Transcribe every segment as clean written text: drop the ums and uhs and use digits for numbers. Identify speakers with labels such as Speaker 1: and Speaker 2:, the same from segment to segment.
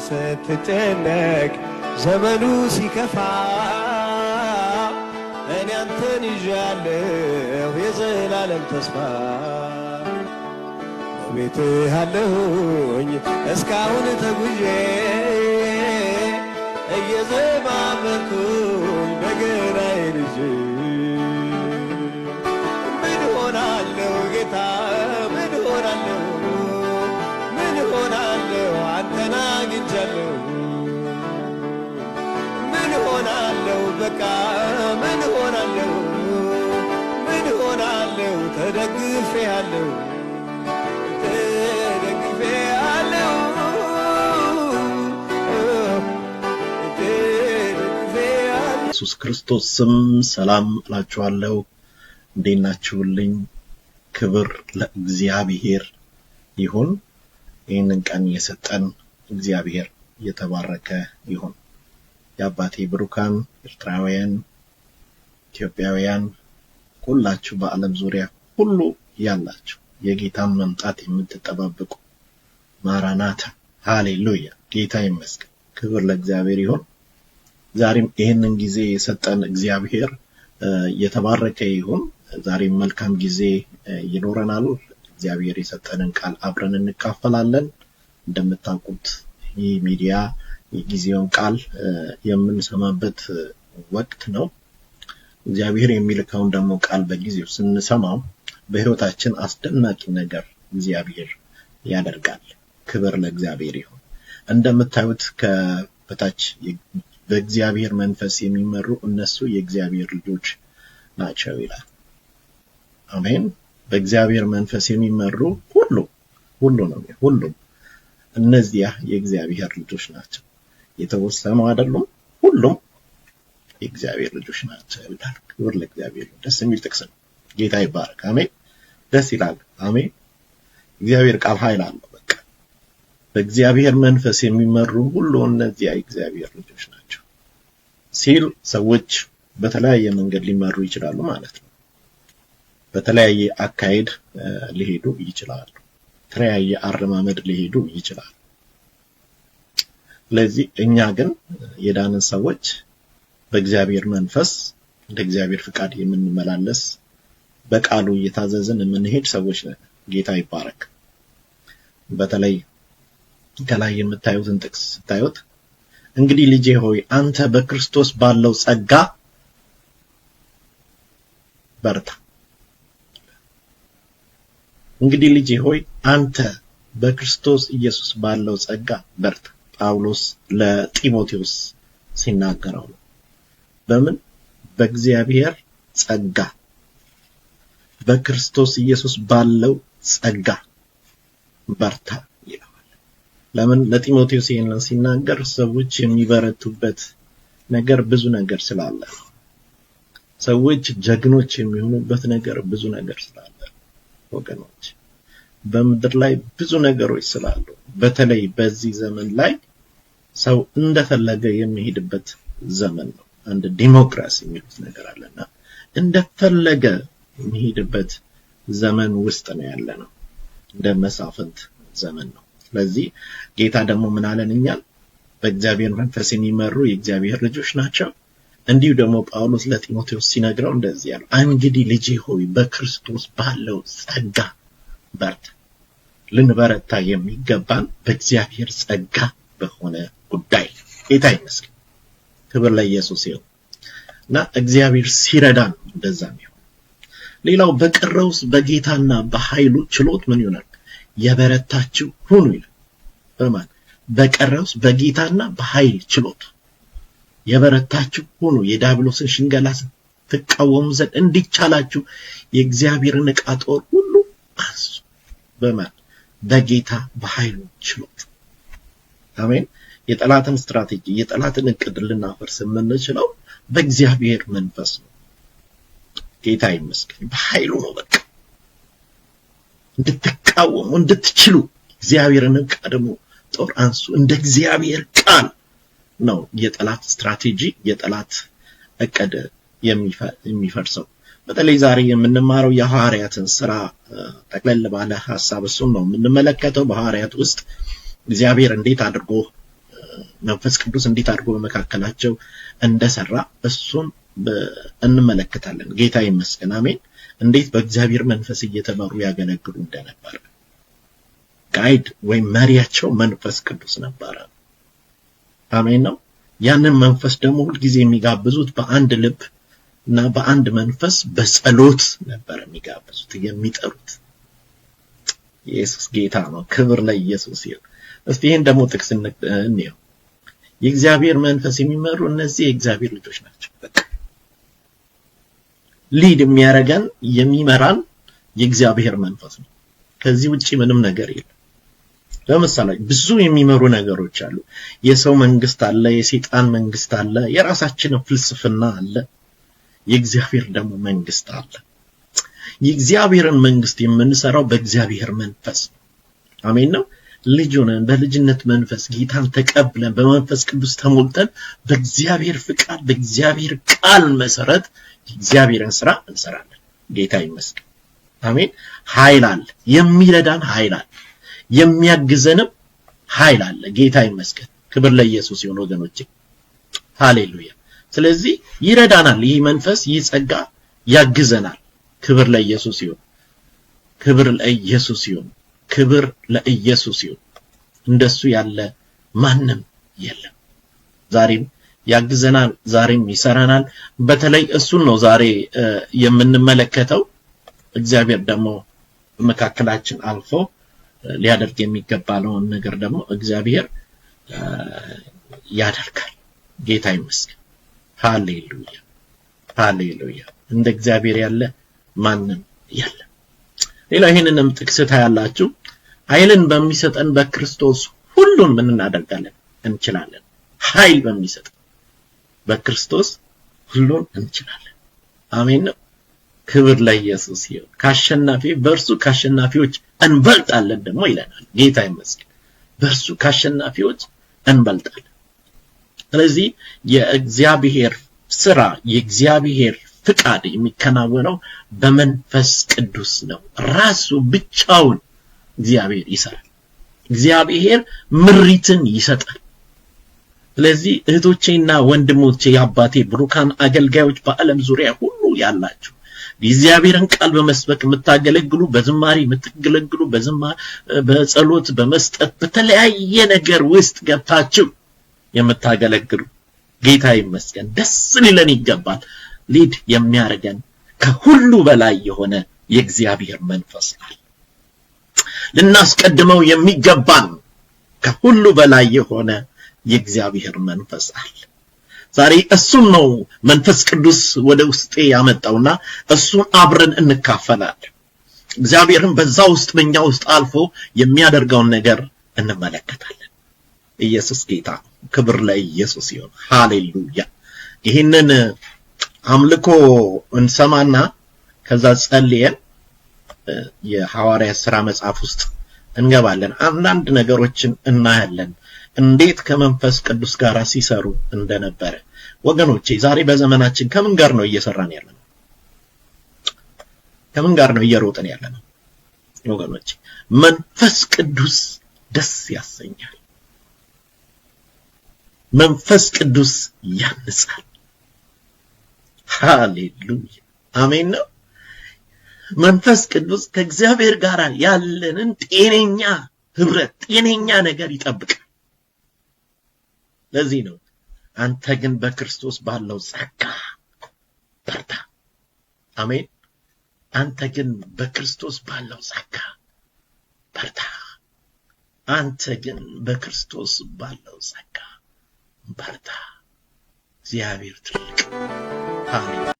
Speaker 1: ስትጨነቅ ዘመኑ ሲከፋ እኔ አንተን ይዣለሁ የዘላለም ተስፋ። በቤትህ አለሁኝ እስካሁን ተጉዤ እየዘማመርኩኝ በገናዬን ይዤ። ምን ሆናለሁ ጌታ፣ ምን ሆናለሁ፣ ምን ሆናለሁ አንተን አግኝቻለሁ። ምን ሆናለሁ በቃ ምን ሆናለሁ፣ ምን ሆናለሁ ተደግፌአለሁ፣ ተደግፌአለሁ፣ ተደግፌአለሁ።
Speaker 2: ኢየሱስ ክርስቶስ ስም ሰላም እላችኋለሁ። እንዴት ናችሁልኝ? ክብር ለእግዚአብሔር ይሁን። ይህንን ቀን የሰጠን እግዚአብሔር የተባረከ ይሁን። የአባቴ ብሩካን ኤርትራውያን፣ ኢትዮጵያውያን ሁላችሁ በዓለም ዙሪያ ሁሉ ያላችሁ የጌታን መምጣት የምትጠባበቁ ማራናታ፣ ሃሌሉያ፣ ጌታ ይመስገን። ክብር ለእግዚአብሔር ይሁን። ዛሬም ይህንን ጊዜ የሰጠን እግዚአብሔር የተባረከ ይሁን። ዛሬም መልካም ጊዜ ይኖረናል። እግዚአብሔር የሰጠንን ቃል አብረን እንካፈላለን። እንደምታውቁት ይህ ሚዲያ የጊዜውን ቃል የምንሰማበት ወቅት ነው። እግዚአብሔር የሚልከውን ደግሞ ቃል በጊዜው ስንሰማው በሕይወታችን አስደናቂ ነገር እግዚአብሔር ያደርጋል። ክብር ለእግዚአብሔር ይሁን። እንደምታዩት ከበታች በእግዚአብሔር መንፈስ የሚመሩ እነሱ የእግዚአብሔር ልጆች ናቸው ይላል። አሜን። በእግዚአብሔር መንፈስ የሚመሩ ሁሉ ሁሉ ነው፣ ሁሉም እነዚያ የእግዚአብሔር ልጆች ናቸው። የተወሰኑ አይደሉም፣ ሁሉም የእግዚአብሔር ልጆች ናቸው ይላል። ክብር ለእግዚአብሔር ይሁን። ደስ የሚል ጥቅስ ነው። ጌታ ይባረክ። አሜን። ደስ ይላል። አሜን። እግዚአብሔር ቃል ኃይል አለው። በቃ በእግዚአብሔር መንፈስ የሚመሩ ሁሉ እነዚያ የእግዚአብሔር ልጆች ናቸው ሲል ሰዎች በተለያየ መንገድ ሊመሩ ይችላሉ ማለት ነው። በተለያየ አካሄድ ሊሄዱ ይችላሉ። በተለያየ አረማመድ ሊሄዱ ይችላሉ። ስለዚህ እኛ ግን የዳንን ሰዎች በእግዚአብሔር መንፈስ እንደ እግዚአብሔር ፍቃድ የምንመላለስ፣ በቃሉ እየታዘዝን የምንሄድ ሰዎች ነን። ጌታ ይባረክ። በተለይ ከላይ የምታዩትን ጥቅስ ስታዩት እንግዲህ ልጄ ሆይ አንተ በክርስቶስ ባለው ጸጋ በርታ። እንግዲህ ልጄ ሆይ አንተ በክርስቶስ ኢየሱስ ባለው ጸጋ በርታ። ጳውሎስ ለጢሞቴዎስ ሲናገረው ነው። በምን? በእግዚአብሔር ጸጋ፣ በክርስቶስ ኢየሱስ ባለው ጸጋ በርታ ይለዋል። ለምን ለጢሞቴዎስ ይሄንን ሲናገር ሰዎች የሚበረቱበት ነገር ብዙ ነገር ስላለ ነው። ሰዎች ጀግኖች የሚሆኑበት ነገር ብዙ ነገር ስላለ ወገኖች፣ በምድር ላይ ብዙ ነገሮች ስላሉ፣ በተለይ በዚህ ዘመን ላይ ሰው እንደፈለገ የሚሄድበት ዘመን ነው። አንድ ዲሞክራሲ የሚሉት ነገር አለና እንደፈለገ የሚሄድበት ዘመን ውስጥ ነው ያለነው። እንደ መሳፍንት ዘመን ነው። ስለዚህ ጌታ ደግሞ ምን አለን? እኛን በእግዚአብሔር መንፈስ የሚመሩ የእግዚአብሔር ልጆች ናቸው። እንዲሁ ደግሞ ጳውሎስ ለጢሞቴዎስ ሲነግረው እንደዚህ ያለው፣ እንግዲህ ልጄ ሆይ በክርስቶስ ባለው ጸጋ በርታ። ልንበረታ የሚገባን በእግዚአብሔር ጸጋ በሆነ ጉዳይ። ጌታ ይመስገን። ክብር ለኢየሱስ ይሁን። እና እግዚአብሔር ሲረዳን እንደዛ ነው። ሌላው በቀረውስ በጌታና በኃይሉ ችሎት ምን ይሆናል? የበረታችሁ ሁኑ ይላል። በማን? በቀረውስ በጌታና በኃይል ችሎት የበረታችሁ ሁኑ፣ የዲያብሎስን ሽንገላ ትቃወሙ ዘንድ እንዲቻላችሁ የእግዚአብሔርን ዕቃ ጦር ሁሉ አንሱ። በማን? በጌታ በኃይሉ ችሎት። አሜን። የጠላትን ስትራቴጂ፣ የጠላትን እቅድ ልናፈርስ የምንችለው በእግዚአብሔር መንፈስ ነው። ጌታ ይመስገን። በኃይሉ ነው። በቃ እንድትቃወሙ እንድትችሉ እግዚአብሔርን ዕቃ ደግሞ ጦር አንሱ። እንደ እግዚአብሔር ቃል ነው የጠላት ስትራቴጂ፣ የጠላት እቅድ የሚፈርሰው። በተለይ ዛሬ የምንማረው የሐዋርያትን ስራ ጠቅለል ባለ ሐሳብ እሱን ነው የምንመለከተው። በሐዋርያት ውስጥ እግዚአብሔር እንዴት አድርጎ መንፈስ ቅዱስ እንዴት አድርጎ በመካከላቸው እንደሰራ እሱን እንመለከታለን። ጌታ ይመስገን። አሜን። እንዴት በእግዚአብሔር መንፈስ እየተመሩ ያገለግሉ እንደነበር guide ወይም መሪያቸው መንፈስ ቅዱስ ነበረ። አሜን ነው። ያንን መንፈስ ደግሞ ሁልጊዜ የሚጋብዙት በአንድ ልብ እና በአንድ መንፈስ በጸሎት ነበር የሚጋብዙት የሚጠሩት። ኢየሱስ ጌታ ነው። ክብር ለኢየሱስ ይሁን። እስቲ ይሄን ደግሞ ጥቅስ እንየው። የእግዚአብሔር መንፈስ የሚመሩ እነዚህ የእግዚአብሔር ልጆች ናቸው። በቃ lead የሚያረገን የሚመራን የእግዚአብሔር መንፈስ ነው። ከዚህ ውጪ ምንም ነገር የለም። ለምሳሌ ብዙ የሚመሩ ነገሮች አሉ። የሰው መንግስት አለ፣ የሰይጣን መንግስት አለ፣ የራሳችን ፍልስፍና አለ። የእግዚአብሔር ደግሞ መንግስት አለ። የእግዚአብሔርን መንግስት የምንሰራው በእግዚአብሔር መንፈስ ነው። አሜን ነው። ልጅ ሆነን በልጅነት መንፈስ ጌታን ተቀብለን በመንፈስ ቅዱስ ተሞልተን በእግዚአብሔር ፍቃድ በእግዚአብሔር ቃል መሰረት የእግዚአብሔርን ስራ እንሰራለን። ጌታ ይመስገን። አሜን። ኃይል አለ፣ የሚረዳን ኃይል አለ፣ የሚያግዘንም ኃይል አለ። ጌታ ይመስገን። ክብር ለኢየሱስ ይሁን ወገኖቼ፣ ሃሌሉያ። ስለዚህ ይረዳናል። ይህ መንፈስ ይህ ጸጋ ያግዘናል። ክብር ለኢየሱስ ይሁን። ክብር ለኢየሱስ ይሁን። ክብር ለኢየሱስ ይሁን። እንደሱ ያለ ማንም የለም። ዛሬም ያግዘናል፣ ዛሬም ይሰራናል። በተለይ እሱን ነው ዛሬ የምንመለከተው። እግዚአብሔር ደግሞ መካከላችን አልፎ ሊያደርግ የሚገባውን ነገር ደግሞ እግዚአብሔር ያደርጋል። ጌታ ይመስገን። ሃሌሉያ ሃሌሉያ። እንደ እግዚአብሔር ያለ ማንም የለም። ሌላ ይሄንንም ጥቅስ ታያላችሁ። ኃይልን በሚሰጠን በክርስቶስ ሁሉን ምን እናደርጋለን? እንችላለን። ኃይል በሚሰጠን በክርስቶስ ሁሉን እንችላለን። አሜን ነው። ክብር ለኢየሱስ ይሁን። ካሸናፊ በእርሱ ካሸናፊዎች እንበልጣለን ደግሞ ይለናል። ጌታ ይመስገን። በእርሱ ካሸናፊዎች እንበልጣለን። ስለዚህ የእግዚአብሔር ስራ የእግዚአብሔር ፍቃድ የሚከናወነው በመንፈስ ቅዱስ ነው። ራሱ ብቻውን እግዚአብሔር ይሰራል። እግዚአብሔር ምሪትን ይሰጣል። ስለዚህ እህቶቼና ወንድሞቼ የአባቴ ብሩካን አገልጋዮች በዓለም ዙሪያ ሁሉ ያላችሁ የእግዚአብሔርን ቃል በመስበክ የምታገለግሉ፣ በዝማሬ የምታገለግሉ፣ በጸሎት በመስጠት በተለያየ ነገር ውስጥ ገብታችሁ የምታገለግሉ ጌታ ይመስገን፣ ደስ ሊለን ይገባል። ሊድ የሚያደርገን ከሁሉ በላይ የሆነ የእግዚአብሔር መንፈስ አለ። ልናስቀድመው የሚገባን ከሁሉ በላይ የሆነ የእግዚአብሔር መንፈስ አለ። ዛሬ እሱን ነው መንፈስ ቅዱስ ወደ ውስጤ ያመጣውና እሱን አብረን እንካፈላለን። እግዚአብሔርን በዛ ውስጥ በእኛ ውስጥ አልፎ የሚያደርገውን ነገር እንመለከታለን። ኢየሱስ ጌታ፣ ክብር ለኢየሱስ ይሁን። ሃሌሉያ። ይህንን አምልኮ እንሰማና ከዛ ጸልየን የሐዋርያት ሥራ መጽሐፍ ውስጥ እንገባለን። አንዳንድ ነገሮችን እናያለን፣ እንዴት ከመንፈስ ቅዱስ ጋር ሲሰሩ እንደነበረ። ወገኖቼ ዛሬ በዘመናችን ከምን ጋር ነው እየሰራን ያለነው? ከምን ጋር ነው እየሮጥን ያለነው? ወገኖቼ መንፈስ ቅዱስ ደስ ያሰኛል። መንፈስ ቅዱስ ያንጻል። ሃሌሉያ አሜን ነው። መንፈስ ቅዱስ ከእግዚአብሔር ጋር ያለንን ጤነኛ ህብረት፣ ጤነኛ ነገር ይጠብቃል። ለዚህ ነው አንተ ግን በክርስቶስ ባለው ጸጋ በርታ። አሜን። አንተ ግን በክርስቶስ ባለው ጸጋ በርታ። አንተ ግን በክርስቶስ ባለው ጸጋ በርታ። እግዚአብሔር ትልቅ። ሃሌሉያ።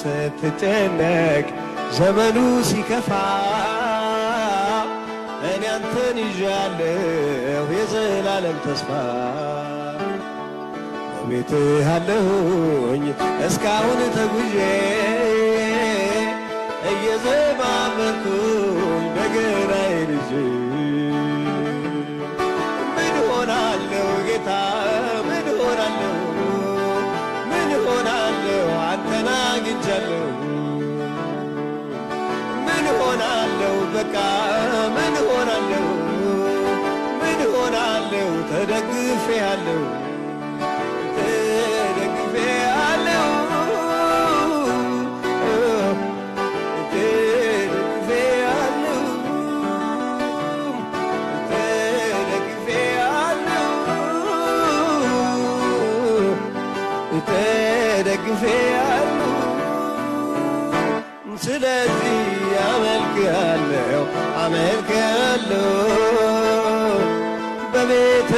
Speaker 1: ስትጨነቅ ዘመኑ ሲከፋ እኔ አንተን ይዣለሁ የዘላለም ተስፋ። በቤትህ አለሁኝ እስካሁን ተጉዤ እየዘማመርኩኝ በገናዬን ይዤ። ምን ሆናለሁ ጌታ ምን ሆናለሁ በቃ ምን ሆናለሁ ምን ሆናለሁ ተደግፌሃለሁ ተደግፌሃለሁ ተደግፌሃለሁ ተደግፌሃለሁ ተደግፌሃለሁ ስለዚህ አመልክሃለሁ አመልክሃለሁ በቤት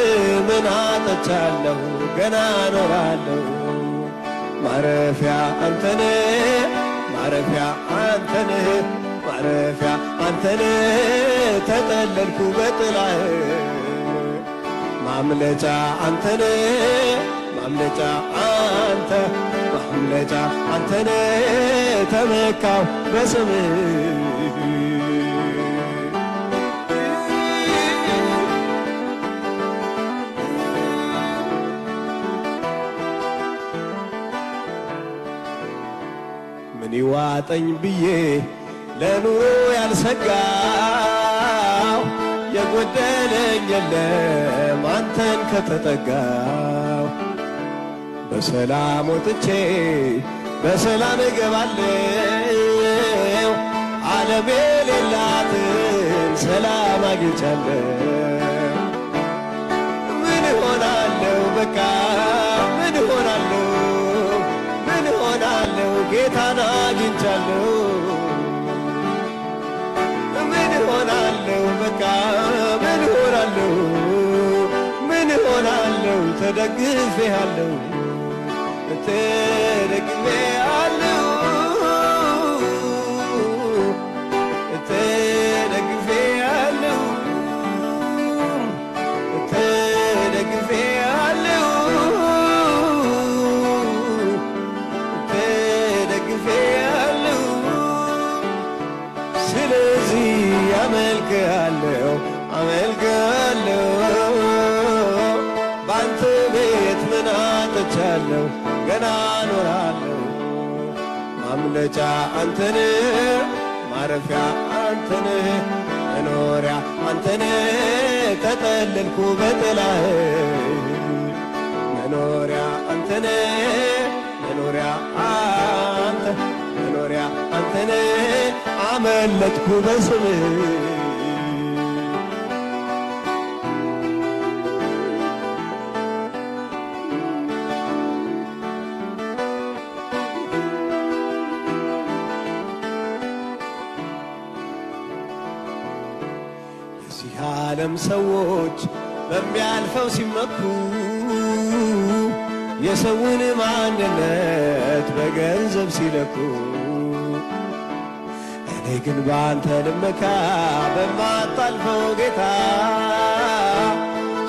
Speaker 1: ምን አጥቻለሁ ገና እኖራለሁ ማረፊያ አንተ ነህ ማረፊያ አንተ ነህ ማረፊያ አንተ ነህ ተጠለልኩ በጥላህ ማምለጫ አንተ ነህ ማምለጫ አንተ ማምለጫ አንተ ነህ ተመካሁ በስምህ ምን ይዋጠኝ ብዬ ለኑሮ ያልሰጋው የጎደለኝ የለም አንተን ከተጠጋው በሰላም ወጥቼ በሰላም እገባለሁ ዓለም የሌላትን ሰላም አግኝቻለሁ ምን እሆናለሁ በቃ ምን እሆናለሁ ምን እሆናለሁ ጌታን አግኝቻለሁ ምን እሆናለሁ በቃ ምን እሆናለሁ ምን እሆናለሁ ተደግፌሃለሁ ተደግፌሃለሁ ተደግፌሃለሁ ተደግፌሃለሁ ተደግፌሃለሁ ስለዚህ አመልክሃለሁ አመልክሃለሁ ባንተ ቤት ምን አጥቻለሁ ገና እኖራለሁ ማምለጫ አንተ ነህ ማረፊያ አንተ ነህ መኖሪያ አንተ ነህ ተጠለልኩ በጥላህ መኖሪያ አንተ ነህ መኖሪያ አንተ መኖሪያ አንተ ነህ አመለጥኩ በስምህ የዚህ ዓለም ሰዎች በሚያልፈው ሲመኩ የሰውን ማንነት በገንዘብ ሲለኩ እኔ ግን ባንተ ልመካ በማታልፈው ጌታ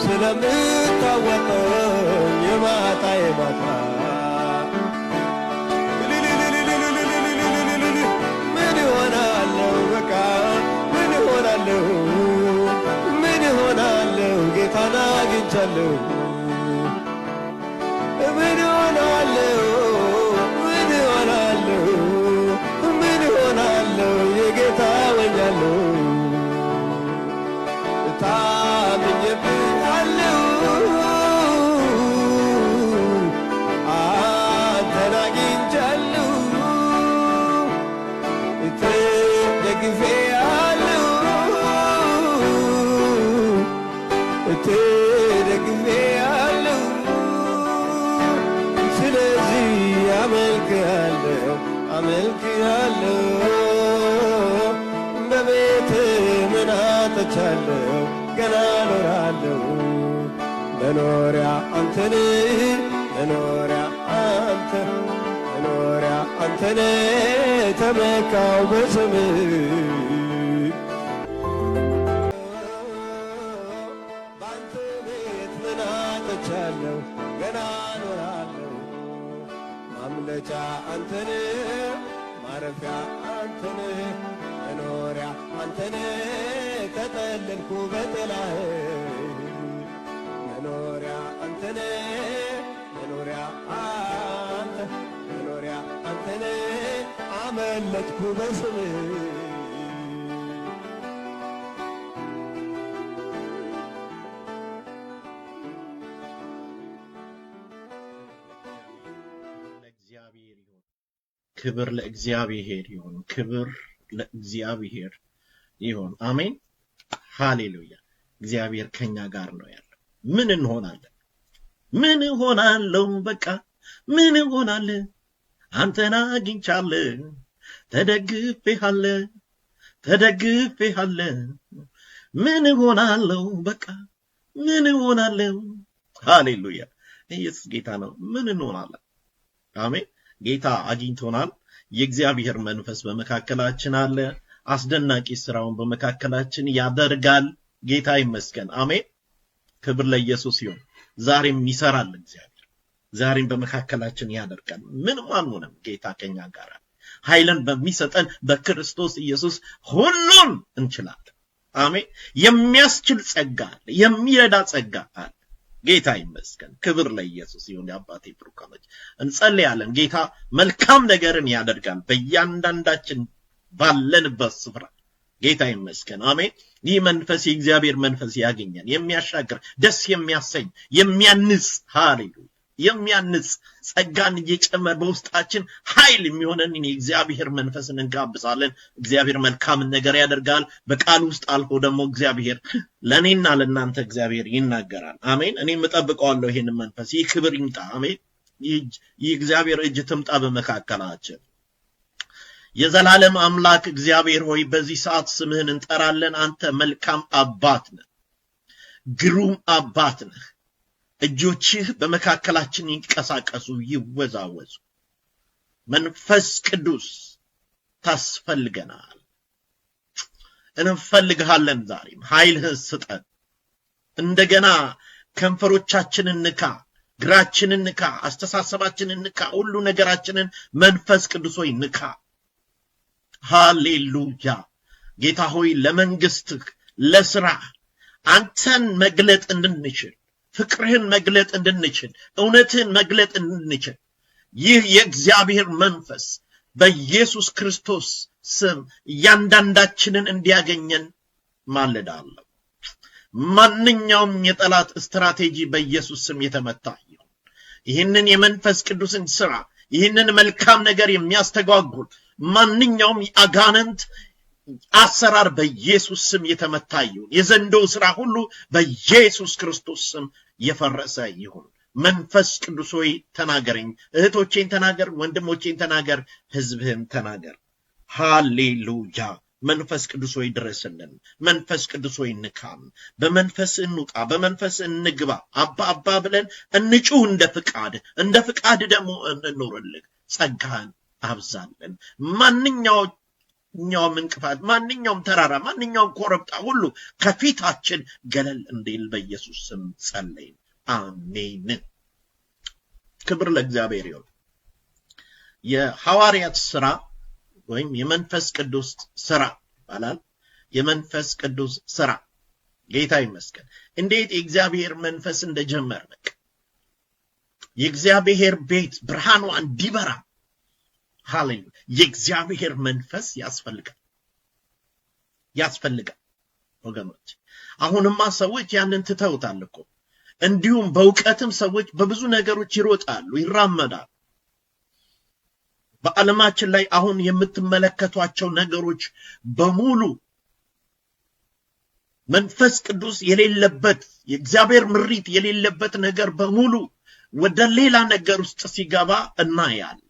Speaker 1: ስለምታወቀኝ የማታ የማታ ምን እሆናለሁ በቃ ምን እሆናለሁ ምን እሆናለሁ ጌታን አግኝቻለሁ ምን እሆናለሁ ምን እሆናለሁ ምን እሆናለሁ የጌታ ሆኛለሁ ታምኜብሃለሁ አንተን አግኝቻለሁ ተደግፌሃለሁ ተደግፌሃለሁ ስለዚህ አመልክሃለሁ አመልክሃለሁ በቤትህ ምን አጥቻለሁ ገና እኖራለሁ መኖሪያ አንተ ነህ መኖሪያ አንተ መኖሪያ አንተ ነህ ተመካሁ በስምህ ባንተ ቤት ምን አጥቻለሁ ገና እኖራለሁ ማምለጫ አንተ ነህ ማረፊያ አንተ ነህ መኖሪያ አንተ ነህ ተጠለልኩ በጥላህ መኖሪያ አንተ ነህ መኖሪያ አንተ መኖሪያ አንተ ነህ አመለጥኩ በስምህ።
Speaker 2: ክብር ለእግዚአብሔር ይሁን። ክብር ለእግዚአብሔር ይሁን። አሜን፣ ሃሌሉያ። እግዚአብሔር ከኛ ጋር ነው ያለው። ምን እንሆናለን? ምን እሆናለሁ? በቃ ምን እሆናለሁ? አንተን አግኝቻለሁ፣ ተደግፌሃለሁ፣ ተደግፌሃለሁ። ምን እሆናለሁ? በቃ ምን እሆናለሁ? ሃሌሉያ። ኢየሱስ ጌታ ነው። ምን እንሆናለን? አሜን። ጌታ አግኝቶናል። የእግዚአብሔር መንፈስ በመካከላችን አለ። አስደናቂ ስራውን በመካከላችን ያደርጋል። ጌታ ይመስገን። አሜን። ክብር ለኢየሱስ ይሁን። ዛሬም ይሰራል እግዚአብሔር። ዛሬም በመካከላችን ያደርጋል። ምንም አንሆንም። ጌታ ከኛ ጋር አለ። ኃይልን በሚሰጠን በክርስቶስ ኢየሱስ ሁሉን እንችላለን። አሜን። የሚያስችል ጸጋ አለ። የሚረዳ ጸጋ አለ። ጌታ ይመስገን። ክብር ለኢየሱስ ይሁን። የአባቴ ብሩካኖች እንጸልያለን። ጌታ መልካም ነገርን ያደርጋል በእያንዳንዳችን ባለንበት ስፍራ። ጌታ ይመስገን። አሜን። ይህ መንፈስ የእግዚአብሔር መንፈስ ያገኘን፣ የሚያሻግር፣ ደስ የሚያሰኝ፣ የሚያንጽ፣ ሃሌሉያ፣ የሚያንጽ ጸጋን እየጨመረ በውስጣችን ኃይል የሚሆነንን የእግዚአብሔር መንፈስን እንጋብዛለን። እግዚአብሔር መልካምን ነገር ያደርጋል። በቃል ውስጥ አልፎ ደግሞ እግዚአብሔር ለእኔና ለእናንተ እግዚአብሔር ይናገራል። አሜን። እኔም እጠብቀዋለሁ ይሄንን መንፈስ። ይህ ክብር ይምጣ። አሜን። ይህ እግዚአብሔር እጅ ትምጣ በመካከላችን። የዘላለም አምላክ እግዚአብሔር ሆይ በዚህ ሰዓት ስምህን እንጠራለን። አንተ መልካም አባት ነህ፣ ግሩም አባት ነህ። እጆችህ በመካከላችን ይንቀሳቀሱ፣ ይወዛወዙ። መንፈስ ቅዱስ ታስፈልገናል፣ እንፈልግሃለን። ዛሬም ኃይልህን ስጠን። እንደገና ከንፈሮቻችንን ንካ፣ ግራችንን ንካ፣ አስተሳሰባችንን ንካ፣ ሁሉ ነገራችንን መንፈስ ቅዱስ ሆይ ንካ። ሃሌሉያ። ጌታ ሆይ ለመንግስትህ ለስራ አንተን መግለጥ እንድንችል፣ ፍቅርህን መግለጥ እንድንችል፣ እውነትህን መግለጥ እንድንችል ይህ የእግዚአብሔር መንፈስ በኢየሱስ ክርስቶስ ስም እያንዳንዳችንን እንዲያገኘን ማልዳለሁ። ማንኛውም የጠላት ስትራቴጂ በኢየሱስ ስም የተመታ ይሁን። ይህንን የመንፈስ ቅዱስን ስራ፣ ይህንን መልካም ነገር የሚያስተጓጉል ማንኛውም የአጋንንት አሰራር በኢየሱስ ስም የተመታ ይሁን። የዘንዶ ስራ ሁሉ በኢየሱስ ክርስቶስ ስም የፈረሰ ይሁን። መንፈስ ቅዱስ ሆይ ተናገረኝ፣ እህቶቼን ተናገር፣ ወንድሞቼን ተናገር፣ ህዝብህን ተናገር። ሃሌሉያ። መንፈስ ቅዱስ ሆይ ድረስልን። መንፈስ ቅዱስ ሆይ ንካን። በመንፈስ እንውጣ፣ በመንፈስ እንግባ። አባ አባ ብለን እንጩህ እንደ ፍቃድ፣ እንደ ፍቃድ ደግሞ እንኖርልህ። ጸጋህን አብዛልን። ማንኛውም እንቅፋት፣ ማንኛውም ተራራ፣ ማንኛውም ኮረብታ ሁሉ ከፊታችን ገለል እንዲል በኢየሱስ ስም ጸለይን። አሜን። ክብር ለእግዚአብሔር ይሁን። የሐዋርያት ስራ ወይም የመንፈስ ቅዱስ ስራ ይባላል። የመንፈስ ቅዱስ ስራ፣ ጌታ ይመስገን። እንዴት የእግዚአብሔር መንፈስ እንደጀመረ፣ በቃ የእግዚአብሔር ቤት ብርሃኗ እንዲበራ፣ ሃሌሉያ፣ የእግዚአብሔር መንፈስ ያስፈልጋል፣ ያስፈልጋል ወገኖች። አሁንማ ሰዎች ያንን ትተውታል እኮ። እንዲሁም በእውቀትም ሰዎች በብዙ ነገሮች ይሮጣሉ፣ ይራመዳሉ። በዓለማችን ላይ አሁን የምትመለከቷቸው ነገሮች በሙሉ መንፈስ ቅዱስ የሌለበት፣ የእግዚአብሔር ምሪት የሌለበት ነገር በሙሉ ወደ ሌላ ነገር ውስጥ ሲገባ እናያለን።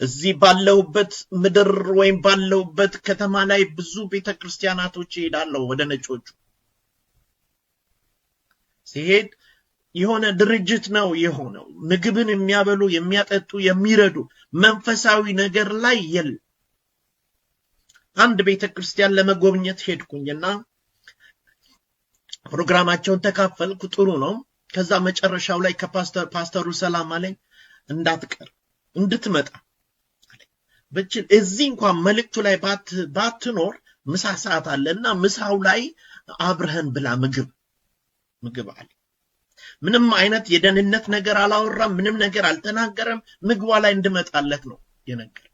Speaker 2: እዚህ ባለሁበት ምድር ወይም ባለሁበት ከተማ ላይ ብዙ ቤተክርስቲያናቶች እሄዳለሁ። ወደ ነጮቹ ሲሄድ የሆነ ድርጅት ነው የሆነው። ምግብን የሚያበሉ፣ የሚያጠጡ፣ የሚረዱ፣ መንፈሳዊ ነገር ላይ የለም። አንድ ቤተክርስቲያን ለመጎብኘት ሄድኩኝና ፕሮግራማቸውን ተካፈልኩ። ጥሩ ነው። ከዛ መጨረሻው ላይ ከፓስተር ፓስተሩ ሰላም አለኝ፣ እንዳትቀር እንድትመጣ ብችል እዚህ እንኳን መልእክቱ ላይ ባትኖር ምሳ ሰዓት አለ እና ምሳው ላይ አብረህን ብላ ምግብ አለ። ምንም አይነት የደህንነት ነገር አላወራም፣ ምንም ነገር አልተናገረም። ምግቧ ላይ እንድመጣለት ነው የነገረኝ።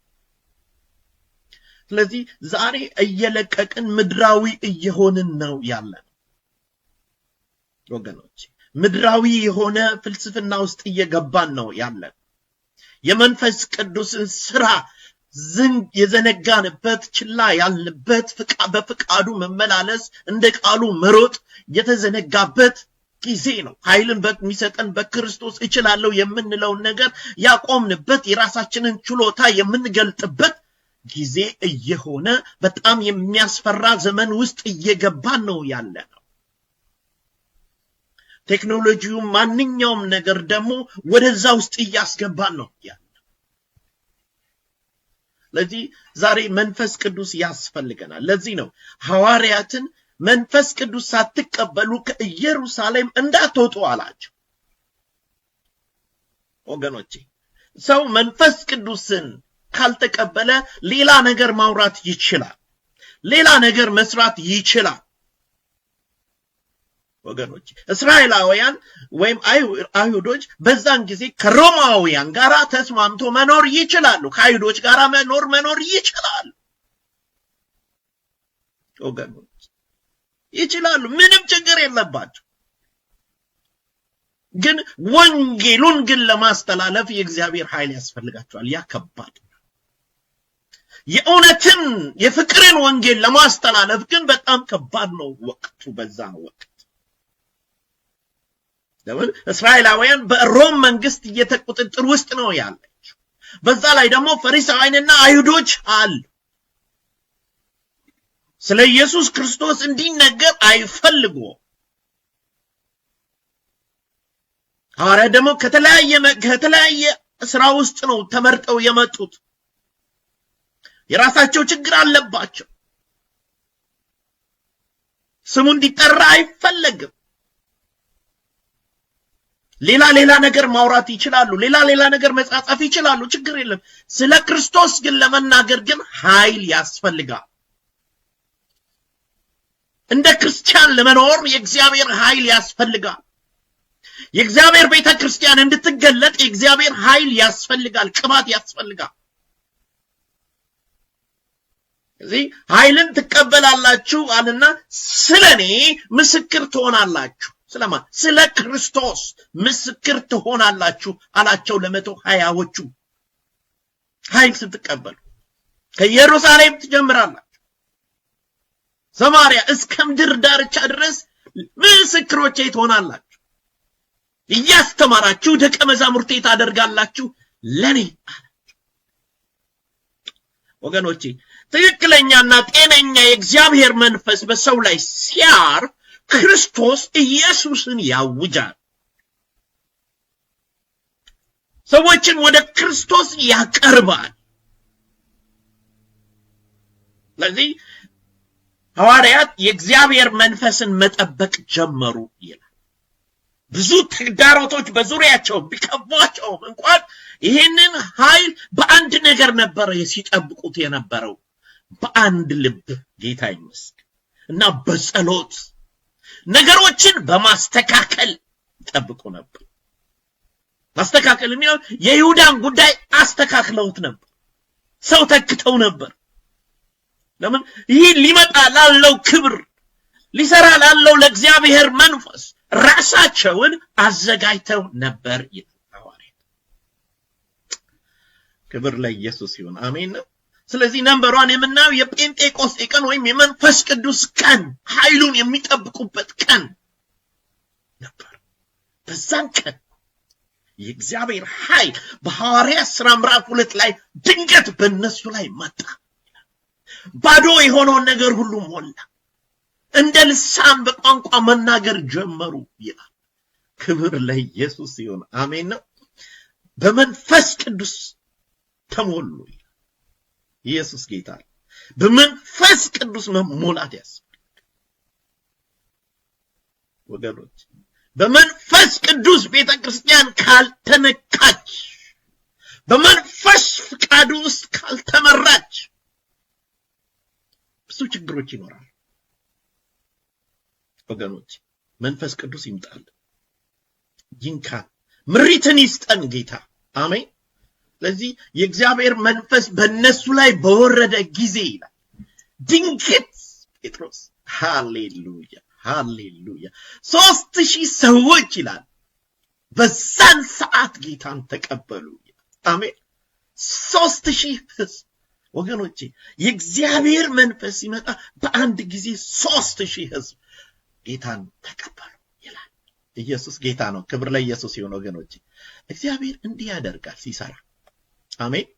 Speaker 2: ስለዚህ ዛሬ እየለቀቅን ምድራዊ እየሆንን ነው ያለን ወገኖች። ምድራዊ የሆነ ፍልስፍና ውስጥ እየገባን ነው ያለን። የመንፈስ ቅዱስን ስራ የዘነጋንበት፣ ችላ ያልንበት፣ በፍቃዱ መመላለስ፣ እንደ ቃሉ መሮጥ የተዘነጋበት ጊዜ ነው። ኃይልን በሚሰጠን በክርስቶስ እችላለሁ የምንለውን ነገር ያቆምንበት፣ የራሳችንን ችሎታ የምንገልጥበት ጊዜ እየሆነ በጣም የሚያስፈራ ዘመን ውስጥ እየገባን ነው ያለ ነው። ቴክኖሎጂው ማንኛውም ነገር ደግሞ ወደዛ ውስጥ እያስገባን ነው ያለ። ለዚህ ዛሬ መንፈስ ቅዱስ ያስፈልገናል። ለዚህ ነው ሐዋርያትን መንፈስ ቅዱስ ሳትቀበሉ ከኢየሩሳሌም እንዳትወጡ አላቸው። ወገኖቼ፣ ሰው መንፈስ ቅዱስን ካልተቀበለ ሌላ ነገር ማውራት ይችላል፣ ሌላ ነገር መስራት ይችላል። ወገኖች፣ እስራኤላውያን ወይም አይሁዶች በዛን ጊዜ ከሮማውያን ጋር ተስማምቶ መኖር ይችላሉ። ከአይሁዶች ጋር መኖር ይችላሉ። ወገኖች፣ ይችላሉ። ምንም ችግር የለባቸው። ግን ወንጌሉን ግን ለማስተላለፍ የእግዚአብሔር ኃይል ያስፈልጋቸዋል። ያ ከባድ ነው። የእውነትን የፍቅርን ወንጌል ለማስተላለፍ ግን በጣም ከባድ ነው ወቅቱ በዛ ወቅት። ለምን? እስራኤላውያን በሮም መንግስት እየተቆጣጠር ውስጥ ነው ያለችው። በዛ ላይ ደግሞ ፈሪሳውያንና አይሁዶች አሉ። ስለ ኢየሱስ ክርስቶስ እንዲነገር አይፈልጉም። ሐዋርያት ደግሞ ከተለያየ ስራ ውስጥ ነው ተመርጠው የመጡት። የራሳቸው ችግር አለባቸው። ስሙ እንዲጠራ አይፈለግም። ሌላ ሌላ ነገር ማውራት ይችላሉ። ሌላ ሌላ ነገር መጻጻፍ ይችላሉ። ችግር የለም። ስለ ክርስቶስ ግን ለመናገር ግን ኃይል ያስፈልጋል። እንደ ክርስቲያን ለመኖር የእግዚአብሔር ኃይል ያስፈልጋል። የእግዚአብሔር ቤተ ክርስቲያን እንድትገለጥ የእግዚአብሔር ኃይል ያስፈልጋል፣ ቅባት ያስፈልጋል። እዚህ ኃይልን ትቀበላላችሁ አለና ስለኔ ምስክር ትሆናላችሁ። ስለማ? ስለ ክርስቶስ ምስክር ትሆናላችሁ አላቸው ለ120ዎቹ። ኃይል ስትቀበሉ ከኢየሩሳሌም ትጀምራላችሁ፣ ሰማርያ እስከ ምድር ዳርቻ ድረስ ምስክሮቼ ትሆናላችሁ። እያስተማራችሁ ደቀ መዛሙርቴ ታደርጋላችሁ ለኔ አላቸው። ወገኖቼ፣ ትክክለኛና ጤነኛ የእግዚአብሔር መንፈስ በሰው ላይ ሲያርፍ ክርስቶስ ኢየሱስን ያውጃል። ሰዎችን ወደ ክርስቶስ ያቀርባል። ስለዚህ ሐዋርያት የእግዚአብሔር መንፈስን መጠበቅ ጀመሩ ይላል። ብዙ ተግዳሮቶች በዙሪያቸው ቢከቧቸውም እንኳን ይህንን ኃይል በአንድ ነገር ነበረ ሲጠብቁት የነበረው፣ በአንድ ልብ፣ ጌታ ይመስገን፣ እና በጸሎት ነገሮችን በማስተካከል ይጠብቁ ነበር። ማስተካከል የሚለው የይሁዳን ጉዳይ አስተካክለውት ነበር። ሰው ተክተው ነበር። ለምን? ይህ ሊመጣ ላለው ክብር፣ ሊሰራ ላለው ለእግዚአብሔር መንፈስ ራሳቸውን አዘጋጅተው ነበር ይላል ሐዋርያት። ክብር ለኢየሱስ ይሁን። አሜን። ስለዚህ number one የምናየው የጴንጤቆስጤ ቀን ወይም የመንፈስ ቅዱስ ቀን ኃይሉን የሚጠብቁበት ቀን ነበር። በዛን ቀን የእግዚአብሔር ኃይል በሐዋርያት ሥራ ምዕራፍ 2 ላይ ድንገት በእነሱ ላይ መጣ። ባዶ የሆነውን ነገር ሁሉ ሞላ። እንደ ልሳን በቋንቋ መናገር ጀመሩ ይላል። ክብር ለኢየሱስ ይሁን። አሜን ነው። በመንፈስ ቅዱስ ተሞሉ ይላል። ኢየሱስ ጌታ ነው። በመንፈስ ቅዱስ መሞላት ያስፈልጋል ወገኖች። በመንፈስ ቅዱስ ቤተክርስቲያን ካልተነካች፣ በመንፈስ ፍቃዱ ውስጥ ካልተመራች ብዙ ችግሮች ይኖራሉ ወገኖች። መንፈስ ቅዱስ ይምጣል፣ ይንካን፣ ምሪትን ይስጠን ጌታ። አሜን። ስለዚህ የእግዚአብሔር መንፈስ በእነሱ ላይ በወረደ ጊዜ ይላል ድንገት ጴጥሮስ፣ ሃሌሉያ ሃሌሉያ፣ 3000 ሰዎች ይላል በዛን ሰዓት ጌታን ተቀበሉ። አሜን። 3000 ህዝብ ወገኖቼ፣ የእግዚአብሔር መንፈስ ሲመጣ በአንድ ጊዜ 3000 ህዝብ ጌታን ተቀበሉ ይላል። ኢየሱስ ጌታ ነው። ክብር ለኢየሱስ ይሁን ወገኖቼ። እግዚአብሔር እንዲህ ያደርጋል ሲሰራ። አሜን።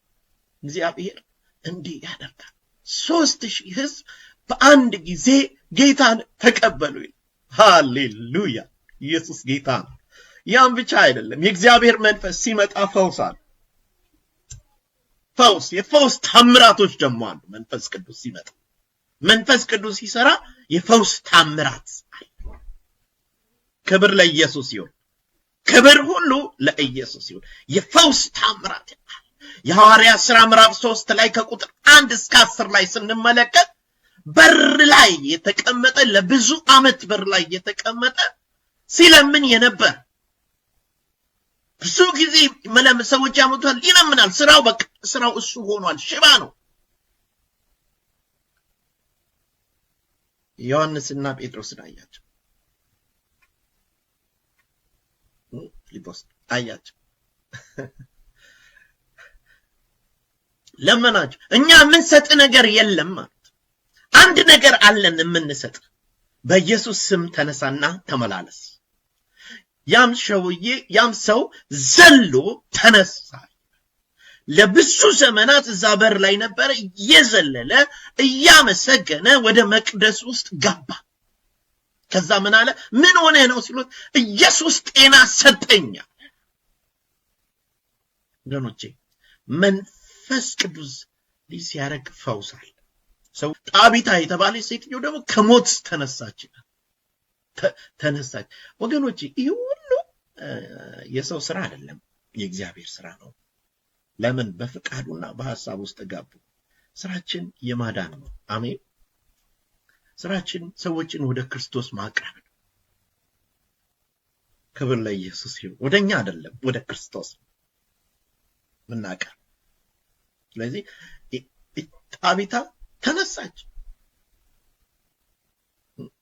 Speaker 2: እግዚአብሔር እንዲህ ያደርጋል። 3000 ህዝብ በአንድ ጊዜ ጌታን ተቀበሉ ይላል። ሃሌሉያ! ኢየሱስ ጌታ ነው። ያም ብቻ አይደለም። የእግዚአብሔር መንፈስ ሲመጣ ፈውስ አለ። ፈውስ፣ የፈውስ ታምራቶች ደግሞ አሉ። መንፈስ ቅዱስ ሲመጣ፣ መንፈስ ቅዱስ ሲሰራ የፈውስ ታምራት አለ። ክብር ለኢየሱስ ይሁን። ክብር ሁሉ ለኢየሱስ ይሁን። የፈውስ ታምራት አለ። የሐዋርያት ሥራ ምዕራፍ 3 ላይ ከቁጥር 1 እስከ 10 ላይ ስንመለከት በር ላይ የተቀመጠ፣ ለብዙ ዓመት በር ላይ የተቀመጠ ሲለምን የነበር፣ ብዙ ጊዜ መለም ሰዎች ያመጡታል፣ ይለምናል። ስራው በቃ ስራው እሱ ሆኗል። ሽባ ነው። ዮሐንስና ጴጥሮስን አያቸው። ፊልጶስ አያቸው። ለመናቸው። እኛ የምንሰጥ ነገር የለም ማለት፣ አንድ ነገር አለን የምንሰጥ፣ በኢየሱስ ስም ተነሳና ተመላለስ። ያም ሰውዬ ያም ሰው ዘሎ ተነሳ። ለብዙ ዘመናት እዛ በር ላይ ነበረ፣ እየዘለለ እያመሰገነ ወደ መቅደስ ውስጥ ገባ። ከዛ ምን አለ? ምን ሆነ ነው ሲሉት ኢየሱስ ጤና ሰጠኝ። ወገኖቼ፣ መንፈስ ቅዱስ ሲያደርግ ፈውሳል። ሰው ጣቢታ የተባለች ሴትዮ ደግሞ ከሞት ተነሳች ተነሳች። ወገኖቼ፣ ይህ ሁሉ የሰው ስራ አይደለም፣ የእግዚአብሔር ስራ ነው። ለምን? በፍቃዱና በሐሳብ ውስጥ ገቡ። ስራችን የማዳን ነው። አሜን። ስራችን ሰዎችን ወደ ክርስቶስ ማቅረብ ነው። ክብር ለኢየሱስ ይሁን። ወደኛ አይደለም፣ ወደ ክርስቶስ ምናቀርብ። ስለዚህ ጣቢታ ተነሳች።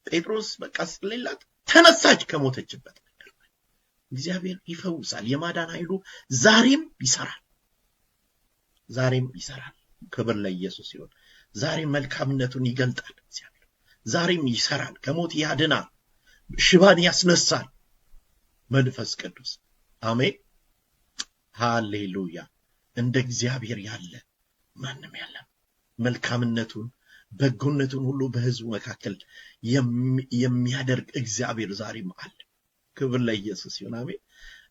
Speaker 2: ጴጥሮስ በቃ ስለሌላት ተነሳች ከሞተችበት ነገር። እግዚአብሔር ይፈውሳል። የማዳን ኃይሉ ዛሬም ይሰራል። ዛሬም ይሰራል። ክብር ለኢየሱስ ይሁን። ዛሬም መልካምነቱን ይገልጣል። እግዚአብሔር ዛሬም ይሰራል። ከሞት ያድናል። ሽባን ያስነሳል። መንፈስ ቅዱስ፣ አሜን። ሃሌሉያ። እንደ እግዚአብሔር ያለ ማንም የለም። መልካምነቱን በጎነቱን ሁሉ በህዝቡ መካከል የሚያደርግ እግዚአብሔር ዛሬም አለ። ክብር ለኢየሱስ ይሁን። አሜን።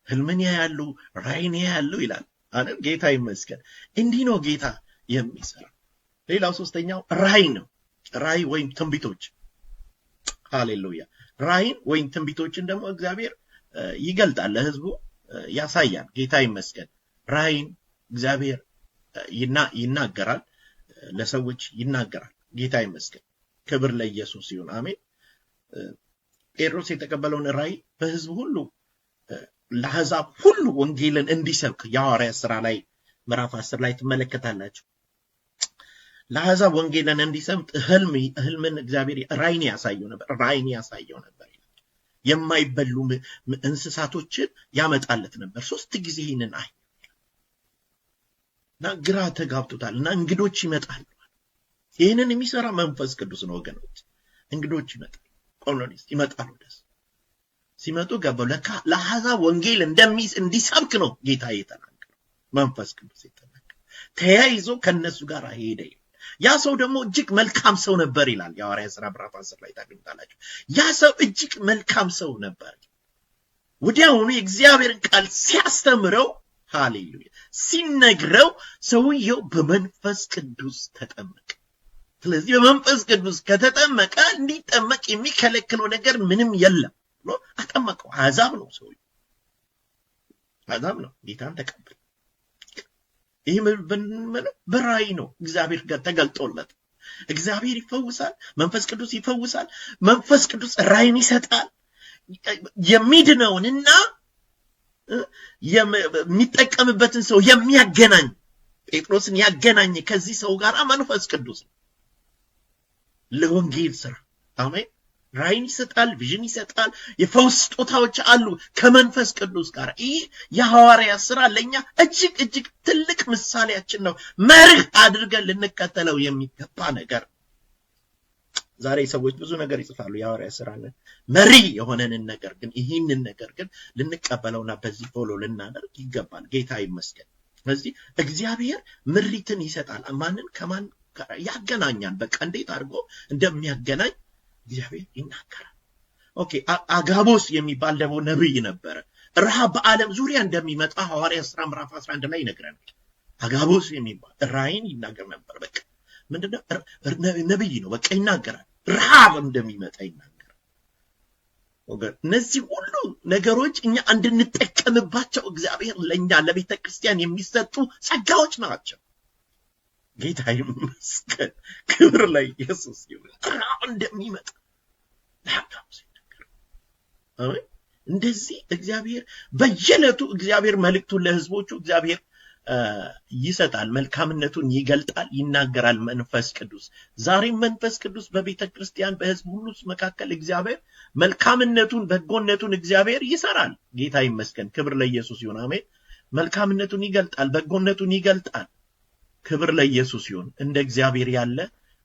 Speaker 2: ህልምን ያያሉ፣ ራእይን ያያሉ ይላል አይደል? ጌታ ይመስገን። እንዲህ ነው ጌታ የሚሰራ። ሌላው ሶስተኛው ራእይ ነው። ራእይ ወይም ትንቢቶች። ሃሌሉያ። ራእይን ወይም ትንቢቶችን ደግሞ እግዚአብሔር ይገልጣል፣ ለህዝቡ ያሳያል። ጌታ ይመስገን። ራእይን እግዚአብሔር ይናገራል፣ ለሰዎች ይናገራል። ጌታ ይመስገን። ክብር ለኢየሱስ ይሁን። አሜን። ጴጥሮስ የተቀበለውን ራእይ በህዝቡ ሁሉ፣ ለአሕዛብ ሁሉ ወንጌልን እንዲሰብክ የሐዋርያት ሥራ ላይ ምዕራፍ 10 ላይ ትመለከታላችሁ። ለአሕዛብ ወንጌልን እንዲሰብክ ህልምን እግዚአብሔር ራእይን ያሳየው ነበር። ራእይን ያሳየው ነበር። የማይበሉ እንስሳቶችን ያመጣለት ነበር። 3 ጊዜ ይህንን አይ እና ግራ ተጋብቶታል። እና እንግዶች ይመጣሉ። ይህንን የሚሰራ መንፈስ ቅዱስ ነው ወገኖች። እንግዶች ይመጣሉ። ቆርኔሌዎስ ይመጣሉ። ደስ ሲመጡ ገባው ለካ ለአሕዛብ ወንጌል እንዲሰብክ ነው ጌታ የተናገረው። መንፈስ ቅዱስ የተናገረው። ተያይዞ ከነሱ ጋር ሄደ። ያ ሰው ደግሞ እጅግ መልካም ሰው ነበር ይላል። የሐዋርያት ሥራ ምዕራፍ 10 ላይ ታገኙታላችሁ። ያ ሰው እጅግ መልካም ሰው ነበር። ወዲያውኑ የእግዚአብሔርን ቃል ሲያስተምረው፣ ሃሌሉያ፣ ሲነግረው ሰውየው በመንፈስ ቅዱስ ተጠመቀ። ስለዚህ በመንፈስ ቅዱስ ከተጠመቀ እንዲጠመቅ የሚከለክለው ነገር ምንም የለም ብሎ አጠመቀው። አሕዛብ ነው ሰውየው፣ አሕዛብ ነው። ጌታን ተቀበለ። ይህ ምንድነው? በራእይ ነው እግዚአብሔር ጋር ተገልጦለት። እግዚአብሔር ይፈውሳል። መንፈስ ቅዱስ ይፈውሳል። መንፈስ ቅዱስ ራእይን ይሰጣል። የሚድነውንና የሚጠቀምበትን ሰው የሚያገናኝ፣ ጴጥሮስን ያገናኝ ከዚህ ሰው ጋር መንፈስ ቅዱስ ነው ለወንጌል ስራ። አሜን። ራእይን ይሰጣል፣ vision ይሰጣል፣ የፈውስ ስጦታዎች አሉ ከመንፈስ ቅዱስ ጋር። ይህ የሐዋርያት ስራ ለኛ እጅግ እጅግ ትልቅ ምሳሌያችን ነው። መርህ አድርገን ልንከተለው የሚገባ ነገር። ዛሬ ሰዎች ብዙ ነገር ይጽፋሉ የሐዋርያት ስራን መሪ የሆነንን ነገር ግን ይህንን ነገር ግን ልንቀበለውና በዚህ follow ልናደርግ ይገባል። ጌታ ይመስገን። ስለዚህ እግዚአብሔር ምሪትን ይሰጣል። ማንን ከማን ጋር ያገናኛል። በቃ እንዴት አድርጎ እንደሚያገናኝ እግዚአብሔር ይናገራል። Okay፣ አጋቦስ የሚባል ደግሞ ነብይ ነበረ። ረሃብ በዓለም ዙሪያ እንደሚመጣ ሐዋርያት ሥራ ምዕራፍ 11 ላይ ይነግረናል። አጋቦስ የሚባል ራእይን ይናገር ነበር። በቃ ምንድነው? ነብይ ነው። በቃ ይናገራል። ረሃብ እንደሚመጣ ይናገራል። ወገን፣ እነዚህ ሁሉ ነገሮች እኛ እንድንጠቀምባቸው እግዚአብሔር ለኛ ለቤተ ክርስቲያን የሚሰጡ ጸጋዎች ናቸው። ጌታ ይመስገን። ክብር ለኢየሱስ ይሁን። ረሃብ እንደሚመጣ ለአጋቦስ ይናገራል። አሜን። እንደዚህ እግዚአብሔር በየዕለቱ እግዚአብሔር መልእክቱን ለህዝቦቹ እግዚአብሔር ይሰጣል፣ መልካምነቱን ይገልጣል፣ ይናገራል መንፈስ ቅዱስ። ዛሬም መንፈስ ቅዱስ በቤተ ክርስቲያን በህዝብ ሁሉ መካከል እግዚአብሔር መልካምነቱን በጎነቱን እግዚአብሔር ይሰራል። ጌታ ይመስገን። ክብር ለኢየሱስ ይሁን። አሜን። መልካምነቱን ይገልጣል፣ በጎነቱን ይገልጣል። ክብር ለኢየሱስ ይሁን። እንደ እግዚአብሔር ያለ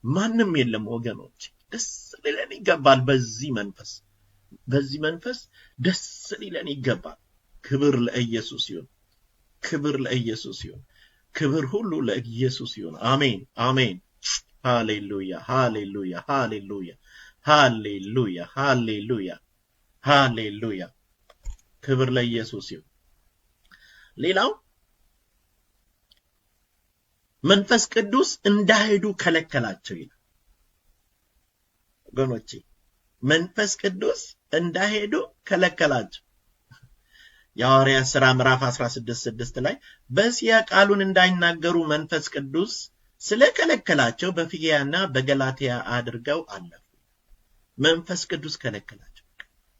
Speaker 2: ማንም የለም ወገኖች። ደስ ሊለን ይገባል። በዚህ መንፈስ ደስ ሊለን ይገባል። ክብር ለኢየሱስ ይሁን። ክብር ለኢየሱስ ይሁን። ክብር ሁሉ ለኢየሱስ ይሁን። አሜን፣ አሜን። ሃሌሉያ፣ ሃሌሉያ፣ ሃሌሉያ፣ ሃሌሉያ፣ ሃሌሉያ፣ ሃሌሉያ። ክብር ለኢየሱስ ይሁን። ሌላው መንፈስ ቅዱስ እንዳይሄዱ ከለከላቸው ይላል። ወገኖቼ፣ መንፈስ ቅዱስ እንዳይሄዱ ከለከላቸው። የሐዋርያት ሥራ ምዕራፍ 16:6 ላይ በእስያ ቃሉን እንዳይናገሩ መንፈስ ቅዱስ ስለከለከላቸው በፍግያና በገላትያ አድርገው አለፉ። መንፈስ ቅዱስ ከለከላቸው።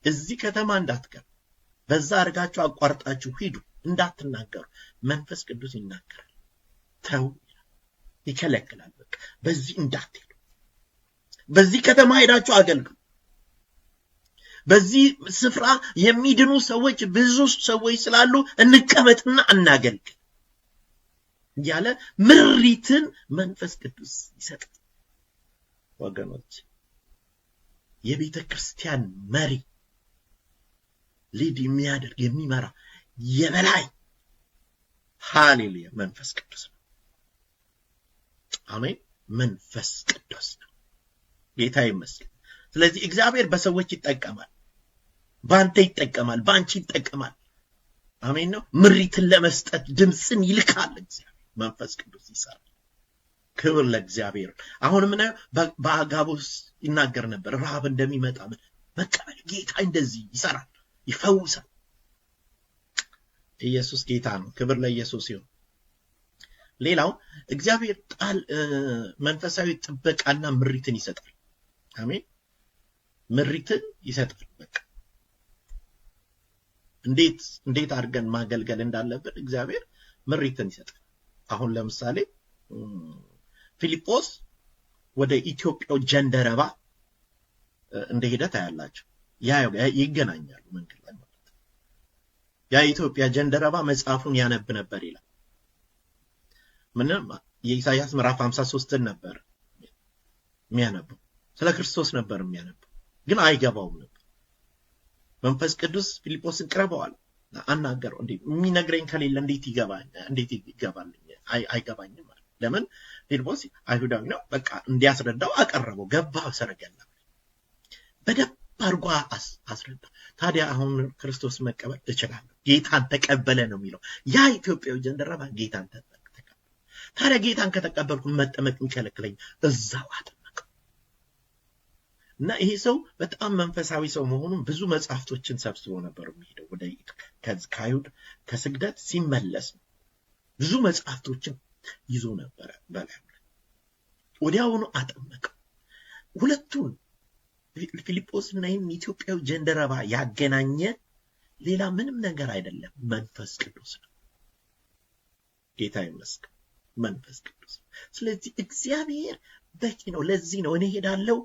Speaker 2: እዚህ ከተማ እንዳትገቡ፣ በዛ አድርጋችሁ አቋርጣችሁ ሂዱ፣ እንዳትናገሩ። መንፈስ ቅዱስ ይናገራል። ተው ይከለክላል። በቃ በዚህ እንዳትሄዱ፣ በዚህ ከተማ ሄዳችሁ አገልግሉ። በዚህ ስፍራ የሚድኑ ሰዎች ብዙ ሰዎች ስላሉ እንቀመጥና እናገልግል እያለ ምሪትን መንፈስ ቅዱስ ይሰጣል። ወገኖች፣ የቤተ ክርስቲያን መሪ፣ lead የሚያደርግ፣ የሚመራ የበላይ፣ ሃሌሉያ፣ መንፈስ ቅዱስ ነው። አሜን። መንፈስ ቅዱስ ነው። ጌታ ይመስገን። ስለዚህ እግዚአብሔር በሰዎች ይጠቀማል፣ በአንተ ይጠቀማል፣ በአንቺ ይጠቀማል። አሜን ነው። ምሪትን ለመስጠት ድምፅን ይልካል እግዚአብሔር። መንፈስ ቅዱስ ይሰራል። ክብር ለእግዚአብሔር። አሁን ምናየው በአጋቦስ ይናገር ነበር፣ ረሃብ እንደሚመጣ ምን መቀበል። ጌታ እንደዚህ ይሰራል፣ ይፈውሳል። ኢየሱስ ጌታ ነው። ክብር ለኢየሱስ ይሁን። ሌላው እግዚአብሔር ጣል መንፈሳዊ ጥበቃና ምሪትን ይሰጣል። አሜን። ምሪትን ይሰጣል። በቃ እንዴት እንዴት አድርገን ማገልገል እንዳለብን እግዚአብሔር ምሪትን ይሰጣል። አሁን ለምሳሌ ፊልጶስ ወደ ኢትዮጵያው ጀንደረባ እንደሄደ ታያላችሁ። ያ ይገናኛሉ መንገድ ላይ ማለት ነው። ያ የኢትዮጵያ ጀንደረባ መጽሐፉን ያነብ ነበር ይላል። ምንም የኢሳይያስ ምዕራፍ 53ን ነበር የሚያነበው። ስለ ክርስቶስ ነበር የሚያነበው፣ ግን አይገባውም ነበር። መንፈስ ቅዱስ ፊልጶስን ቅረበዋል፣ አናገረው። እንዴ፣ የሚነግረኝ ከሌለ እንዴት ይገባኝ? እንዴት ይገባልኝ? አይገባኝም አለ። ለምን? ፊልጶስ አይሁዳዊ ነው። በቃ እንዲያስረዳው አቀረበው። ገባ ሰረገላ፣ በደንብ አድርጎ አስረዳ። ታዲያ አሁን ክርስቶስ መቀበል እችላለሁ። ጌታን ተቀበለ ነው የሚለው። ያ ኢትዮጵያዊ ጀንደረባ ጌታን ተቀበለ። ታዲያ ጌታን ከተቀበልኩ መጠመቅ የሚከለክለኝ? እዛው አጠመቀው። እና ይሄ ሰው በጣም መንፈሳዊ ሰው መሆኑን ብዙ መጽሐፍቶችን ሰብስቦ ነበር የሚሄደው ወደ ከአይሁድ ከስግደት ሲመለስ ብዙ መጽሐፍቶችን ይዞ ነበረ በላዩ ላይ። ወዲያውኑ አጠመቀው። ሁለቱን ፊልጶስና ይህን ኢትዮጵያዊ ጀንደረባ ያገናኘ ሌላ ምንም ነገር አይደለም፣ መንፈስ ቅዱስ ነው። ጌታ ይመስገን፣ መንፈስ ቅዱስ ነው። ስለዚህ እግዚአብሔር በቂ ነው። ለዚህ ነው እኔ ሄዳለሁ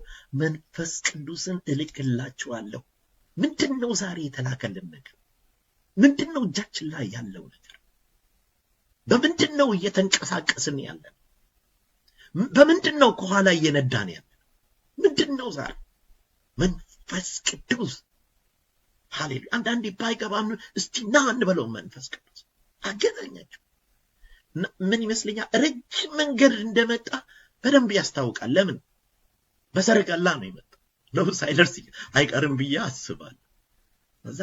Speaker 2: መንፈስ ቅዱስን እልክላችኋለሁ። ምንድን ነው ዛሬ የተላከልን ነገር? ምንድን ነው እጃችን ላይ ያለው ነገር? በምንድን ነው እየተንቀሳቀስን ያለን? በምንድን ነው ከኋላ እየነዳን ያለን? ምንድን ነው ዛሬ? መንፈስ ቅዱስ። ሃሌሉያ። አንዳንዴ ባይገባም እስቲ ና እንበለው። መንፈስ ቅዱስ አገናኛቸው። ምን ይመስለኛል ረጅም መንገድ እንደመጣ በደንብ ያስታውቃል። ለምን? በሰረገላ ነው የመጣው። ነው ሳይደርስ አይቀርም ብዬ አስባለሁ። ከዛ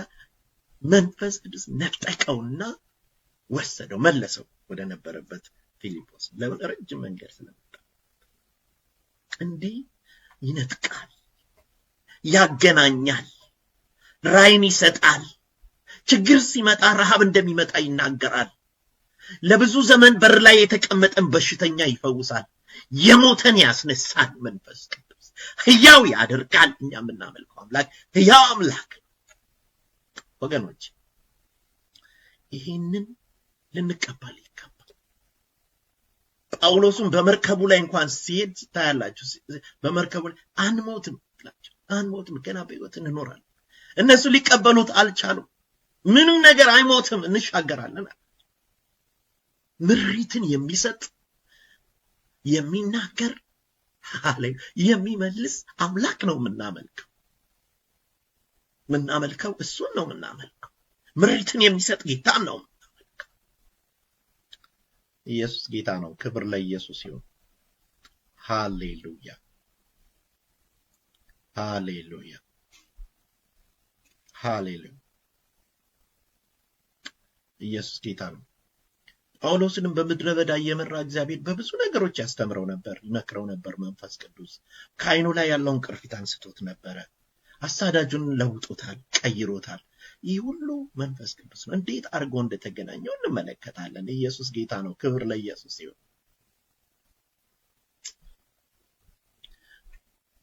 Speaker 2: መንፈስ ቅዱስ ነጠቀውና ወሰደው፣ መለሰው ወደ ነበረበት ፊልጶስ። ለምን? ረጅም መንገድ ስለመጣ። እንዲህ ይነጥቃል፣ ያገናኛል፣ ራእይን ይሰጣል። ችግር ሲመጣ ረሃብ እንደሚመጣ ይናገራል። ለብዙ ዘመን በር ላይ የተቀመጠን በሽተኛ ይፈውሳል። የሞተን ያስነሳል። መንፈስ ቅዱስ ሕያው ያደርጋል። እኛ የምናመልከው አምላክ ሕያው አምላክ። ወገኖች ይህንን ልንቀበል ይገባል። ጳውሎስም በመርከቡ ላይ እንኳን ሲሄድ ታያላችሁ። በመርከቡ ላይ አንሞትም ላቸው፣ አንሞትም፣ ገና በሕይወት እንኖራለን። እነሱ ሊቀበሉት አልቻሉም። ምንም ነገር አይሞትም፣ እንሻገራለን። ምሪትን የሚሰጥ፣ የሚናገር፣ የሚመልስ አምላክ ነው የምናመልከው። የምናመልከው እሱን ነው የምናመልከው። ምሪትን የሚሰጥ ጌታ ነው የምናመልከው። ኢየሱስ ጌታ ነው። ክብር ለኢየሱስ ይሁን። ሃሌሉያ፣ ሃሌሉያ፣ ሃሌሉያ። ኢየሱስ ጌታ ነው። ጳውሎስንም በምድረ በዳ እየመራ እግዚአብሔር በብዙ ነገሮች ያስተምረው ነበር፣ ይመክረው ነበር። መንፈስ ቅዱስ ከዓይኑ ላይ ያለውን ቅርፊት አንስቶት ነበረ። አሳዳጁን ለውጦታል፣ ቀይሮታል። ይህ ሁሉ መንፈስ ቅዱስ ነው። እንዴት አድርጎ እንደተገናኘው እንመለከታለን። ኢየሱስ ጌታ ነው። ክብር ለኢየሱስ ይሁን።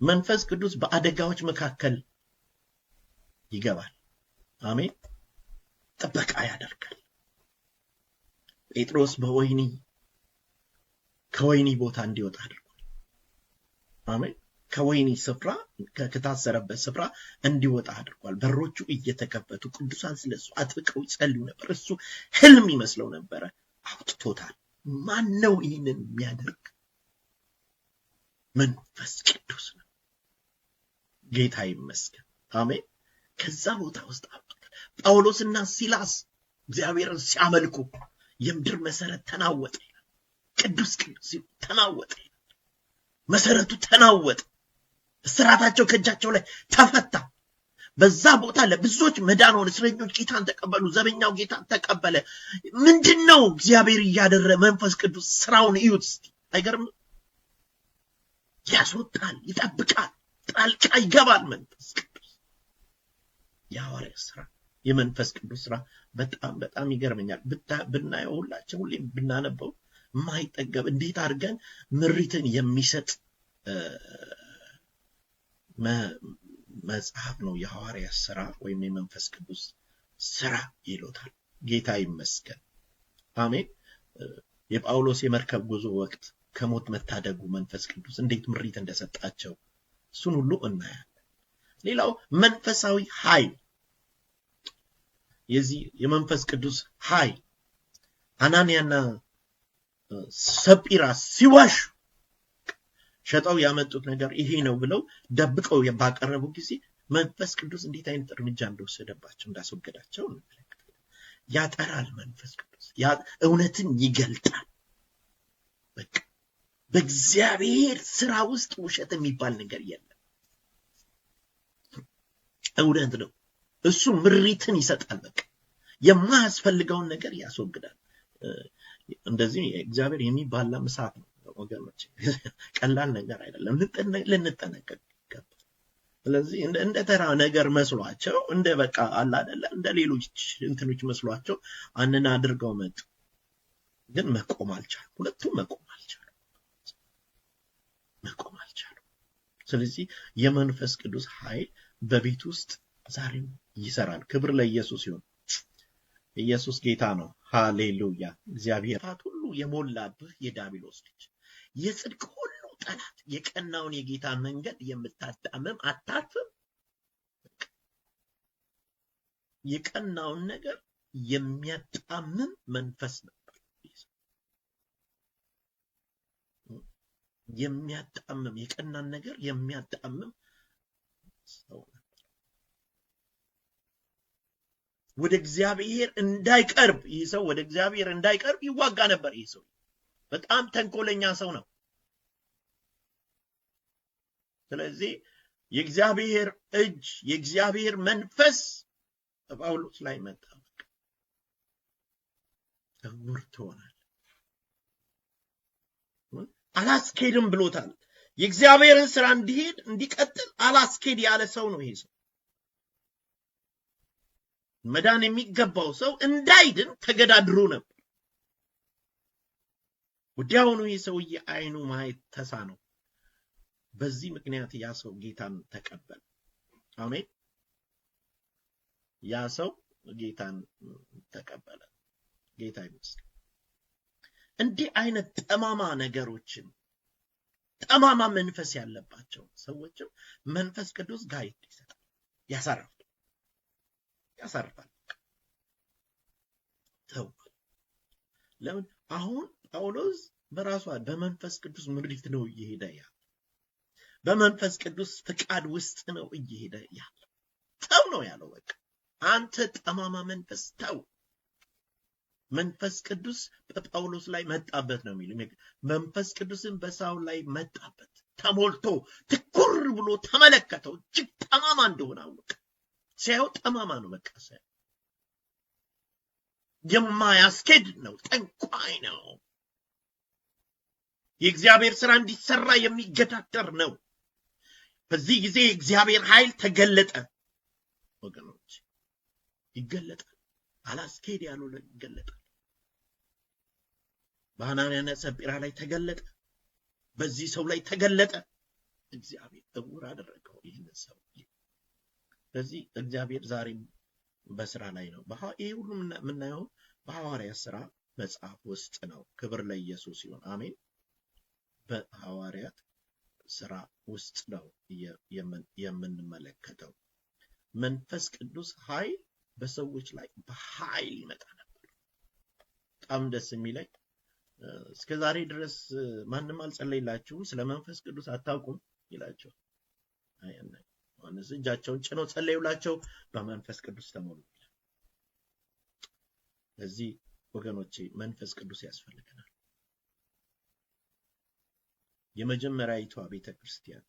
Speaker 2: መንፈስ ቅዱስ በአደጋዎች መካከል ይገባል። አሜን። ጥበቃ ያደርጋል። ጴጥሮስ በወህኒ ከወህኒ ቦታ እንዲወጣ አድርጓል። አሜን። ከወህኒ ስፍራ፣ ከታሰረበት ስፍራ እንዲወጣ አድርጓል። በሮቹ እየተከፈቱ ቅዱሳን ስለሱ አጥብቀው ይጸልዩ ነበር። እሱ ህልም ይመስለው ነበረ። አውጥቶታል። ማን ነው ይህንን የሚያደርግ? መንፈስ ቅዱስ ነው። ጌታ ይመስገን። አሜን። ከዛ ቦታ ውስጥ አውጥቶታል። ጳውሎስና ሲላስ እግዚአብሔርን ሲያመልኩ የምድር መሰረት ተናወጠ ይላል። ቅዱስ ቅዱስ ሲሉ ተናወጠ ይላል። መሰረቱ ተናወጠ። እስራታቸው ከእጃቸው ላይ ተፈታ። በዛ ቦታ ለብዙዎች መዳን ሆነ። እስረኞች ጌታን ተቀበሉ። ዘበኛው ጌታን ተቀበለ። ምንድነው እግዚአብሔር እያደረ መንፈስ ቅዱስ ስራውን እዩት እስቲ። አይገርም? ያስወጣል፣ ይጠብቃል፣ ጣልቃ ይገባል መንፈስ ቅዱስ። የሐዋርያት ስራ፣ የመንፈስ ቅዱስ ስራ በጣም በጣም ይገርመኛል። ብናየው ሁላችን ሁሌም ብናነበው የማይጠገብ፣ እንዴት አድርገን ምሪትን የሚሰጥ መጽሐፍ ነው። የሐዋርያት ስራ ወይም የመንፈስ ቅዱስ ስራ ይሉታል። ጌታ ይመስገን። አሜን። የጳውሎስ የመርከብ ጉዞ ወቅት ከሞት መታደጉ፣ መንፈስ ቅዱስ እንዴት ምሪት እንደሰጣቸው እሱን ሁሉ እናያለን። ሌላው መንፈሳዊ ኃይል፣ የዚህ የመንፈስ ቅዱስ ኃይል፣ አናንያና ሰጲራ ሲዋሹ ሸጠው ያመጡት ነገር ይሄ ነው ብለው ደብቀው ባቀረቡ ጊዜ መንፈስ ቅዱስ እንዴት አይነት እርምጃ እንደወሰደባቸው፣ እንዳስወገዳቸው እንመለከታለን። ያጠራል፣ መንፈስ ቅዱስ እውነትን ይገልጣል። በቃ በእግዚአብሔር ስራ ውስጥ ውሸት የሚባል ነገር የለም። እውነት ነው። እሱ ምሪትን ይሰጣል። በቃ የማያስፈልገውን ነገር ያስወግዳል። እንደዚህ እግዚአብሔር የሚባላ እሳት ነው ወገኖች፣ ቀላል ነገር አይደለም። ልንጠነቀቅ ይገባል። ስለዚህ እንደ ተራ ነገር መስሏቸው፣ እንደ በቃ አለ አይደለ እንደ ሌሎች እንትኖች መስሏቸው አንን አድርገው መጡ። ግን መቆም አልቻሉም። ሁለቱም መቆም አልቻሉም። መቆም አልቻሉም። ስለዚህ የመንፈስ ቅዱስ ኃይል በቤት ውስጥ ዛሬም ይሰራል። ክብር ለኢየሱስ ይሁን። ኢየሱስ ጌታ ነው። ሃሌሉያ። እግዚአብሔር ሁሉ የሞላብህ የዳቢሎስ ልጅ፣ የጽድቅ ሁሉ ጠላት፣ የቀናውን የጌታን መንገድ የምታጣምም አታርፍም። የቀናውን ነገር የሚያጣምም መንፈስ ነበር። የሚያጣምም የቀናን ነገር የሚያጣምም ሰው ነበር። ወደ እግዚአብሔር እንዳይቀርብ ይህ ሰው ወደ እግዚአብሔር እንዳይቀርብ ይዋጋ ነበር። ይህ ሰው በጣም ተንኮለኛ ሰው ነው። ስለዚህ የእግዚአብሔር እጅ የእግዚአብሔር መንፈስ በጳውሎስ ላይ መጣ። እውር ትሆናለህ፣ አላስኬድም ብሎታል። የእግዚአብሔርን ስራ እንዲሄድ እንዲቀጥል አላስኬድ ያለ ሰው ነው ይሄ ሰው። መዳን የሚገባው ሰው እንዳይድን ተገዳድሮ ነበር። ወዲያውኑ ይህ ሰውዬ አይኑ ማየት ተሳነው። በዚህ ምክንያት ያ ሰው ጌታን ተቀበለ። አሜን። ያ ሰው ጌታን ተቀበለ። ጌታ ይመስገን። እንዲህ አይነት ጠማማ ነገሮችን ጠማማ መንፈስ ያለባቸው ሰዎችም መንፈስ ቅዱስ guide ይሰጣል፣ ያሳርፋል ያሳርፋል። ተው። ለምን አሁን ጳውሎስ በራሷ በመንፈስ ቅዱስ ምሪት ነው እየሄደ ያለ፣ በመንፈስ ቅዱስ ፍቃድ ውስጥ ነው እየሄደ ያለ። ተው ነው ያለው። በቃ አንተ ጠማማ መንፈስ ተው። መንፈስ ቅዱስ በጳውሎስ ላይ መጣበት ነው የሚለው። መንፈስ ቅዱስን በሳውል ላይ መጣበት፣ ተሞልቶ ትኩር ብሎ ተመለከተው። እጅግ ጠማማ እንደሆነ አወቀ። ሲያየው ጠማማ ነው። በቃ ሲያየው የማያስኬድ ነው፣ ጠንቋይ ነው፣ የእግዚአብሔር ስራ እንዲሰራ የሚገዳደር ነው። በዚህ ጊዜ የእግዚአብሔር ኃይል ተገለጠ። ወገኖች ይገለጣል። አላስኬድ ያለው ይገለጣል። በሐናንያና ሰጲራ ላይ ተገለጠ። በዚህ ሰው ላይ ተገለጠ። እግዚአብሔር እውር አደረገው ይህንን ሰው። ስለዚህ እግዚአብሔር ዛሬም በስራ ላይ ነው። ይህ ሁሉ የምናየው በሐዋርያት ስራ መጽሐፍ ውስጥ ነው። ክብር ለኢየሱስ ይሁን። አሜን። በሐዋርያት ስራ ውስጥ ነው የምንመለከተው። መንፈስ ቅዱስ ኃይል በሰዎች ላይ በኃይል ይመጣ ነበር። በጣም ደስ የሚለኝ እስከ ዛሬ ድረስ ማንም አልጸለይላችሁም፣ ስለ መንፈስ ቅዱስ አታውቁም ይላቸዋል። ዮሐንስ እጃቸውን ጭነው ጸለዩላቸው፣ በመንፈስ ቅዱስ ተሞሉ። ለዚህ ወገኖቼ መንፈስ ቅዱስ ያስፈልገናል። የመጀመሪያይቷ ቤተክርስቲያን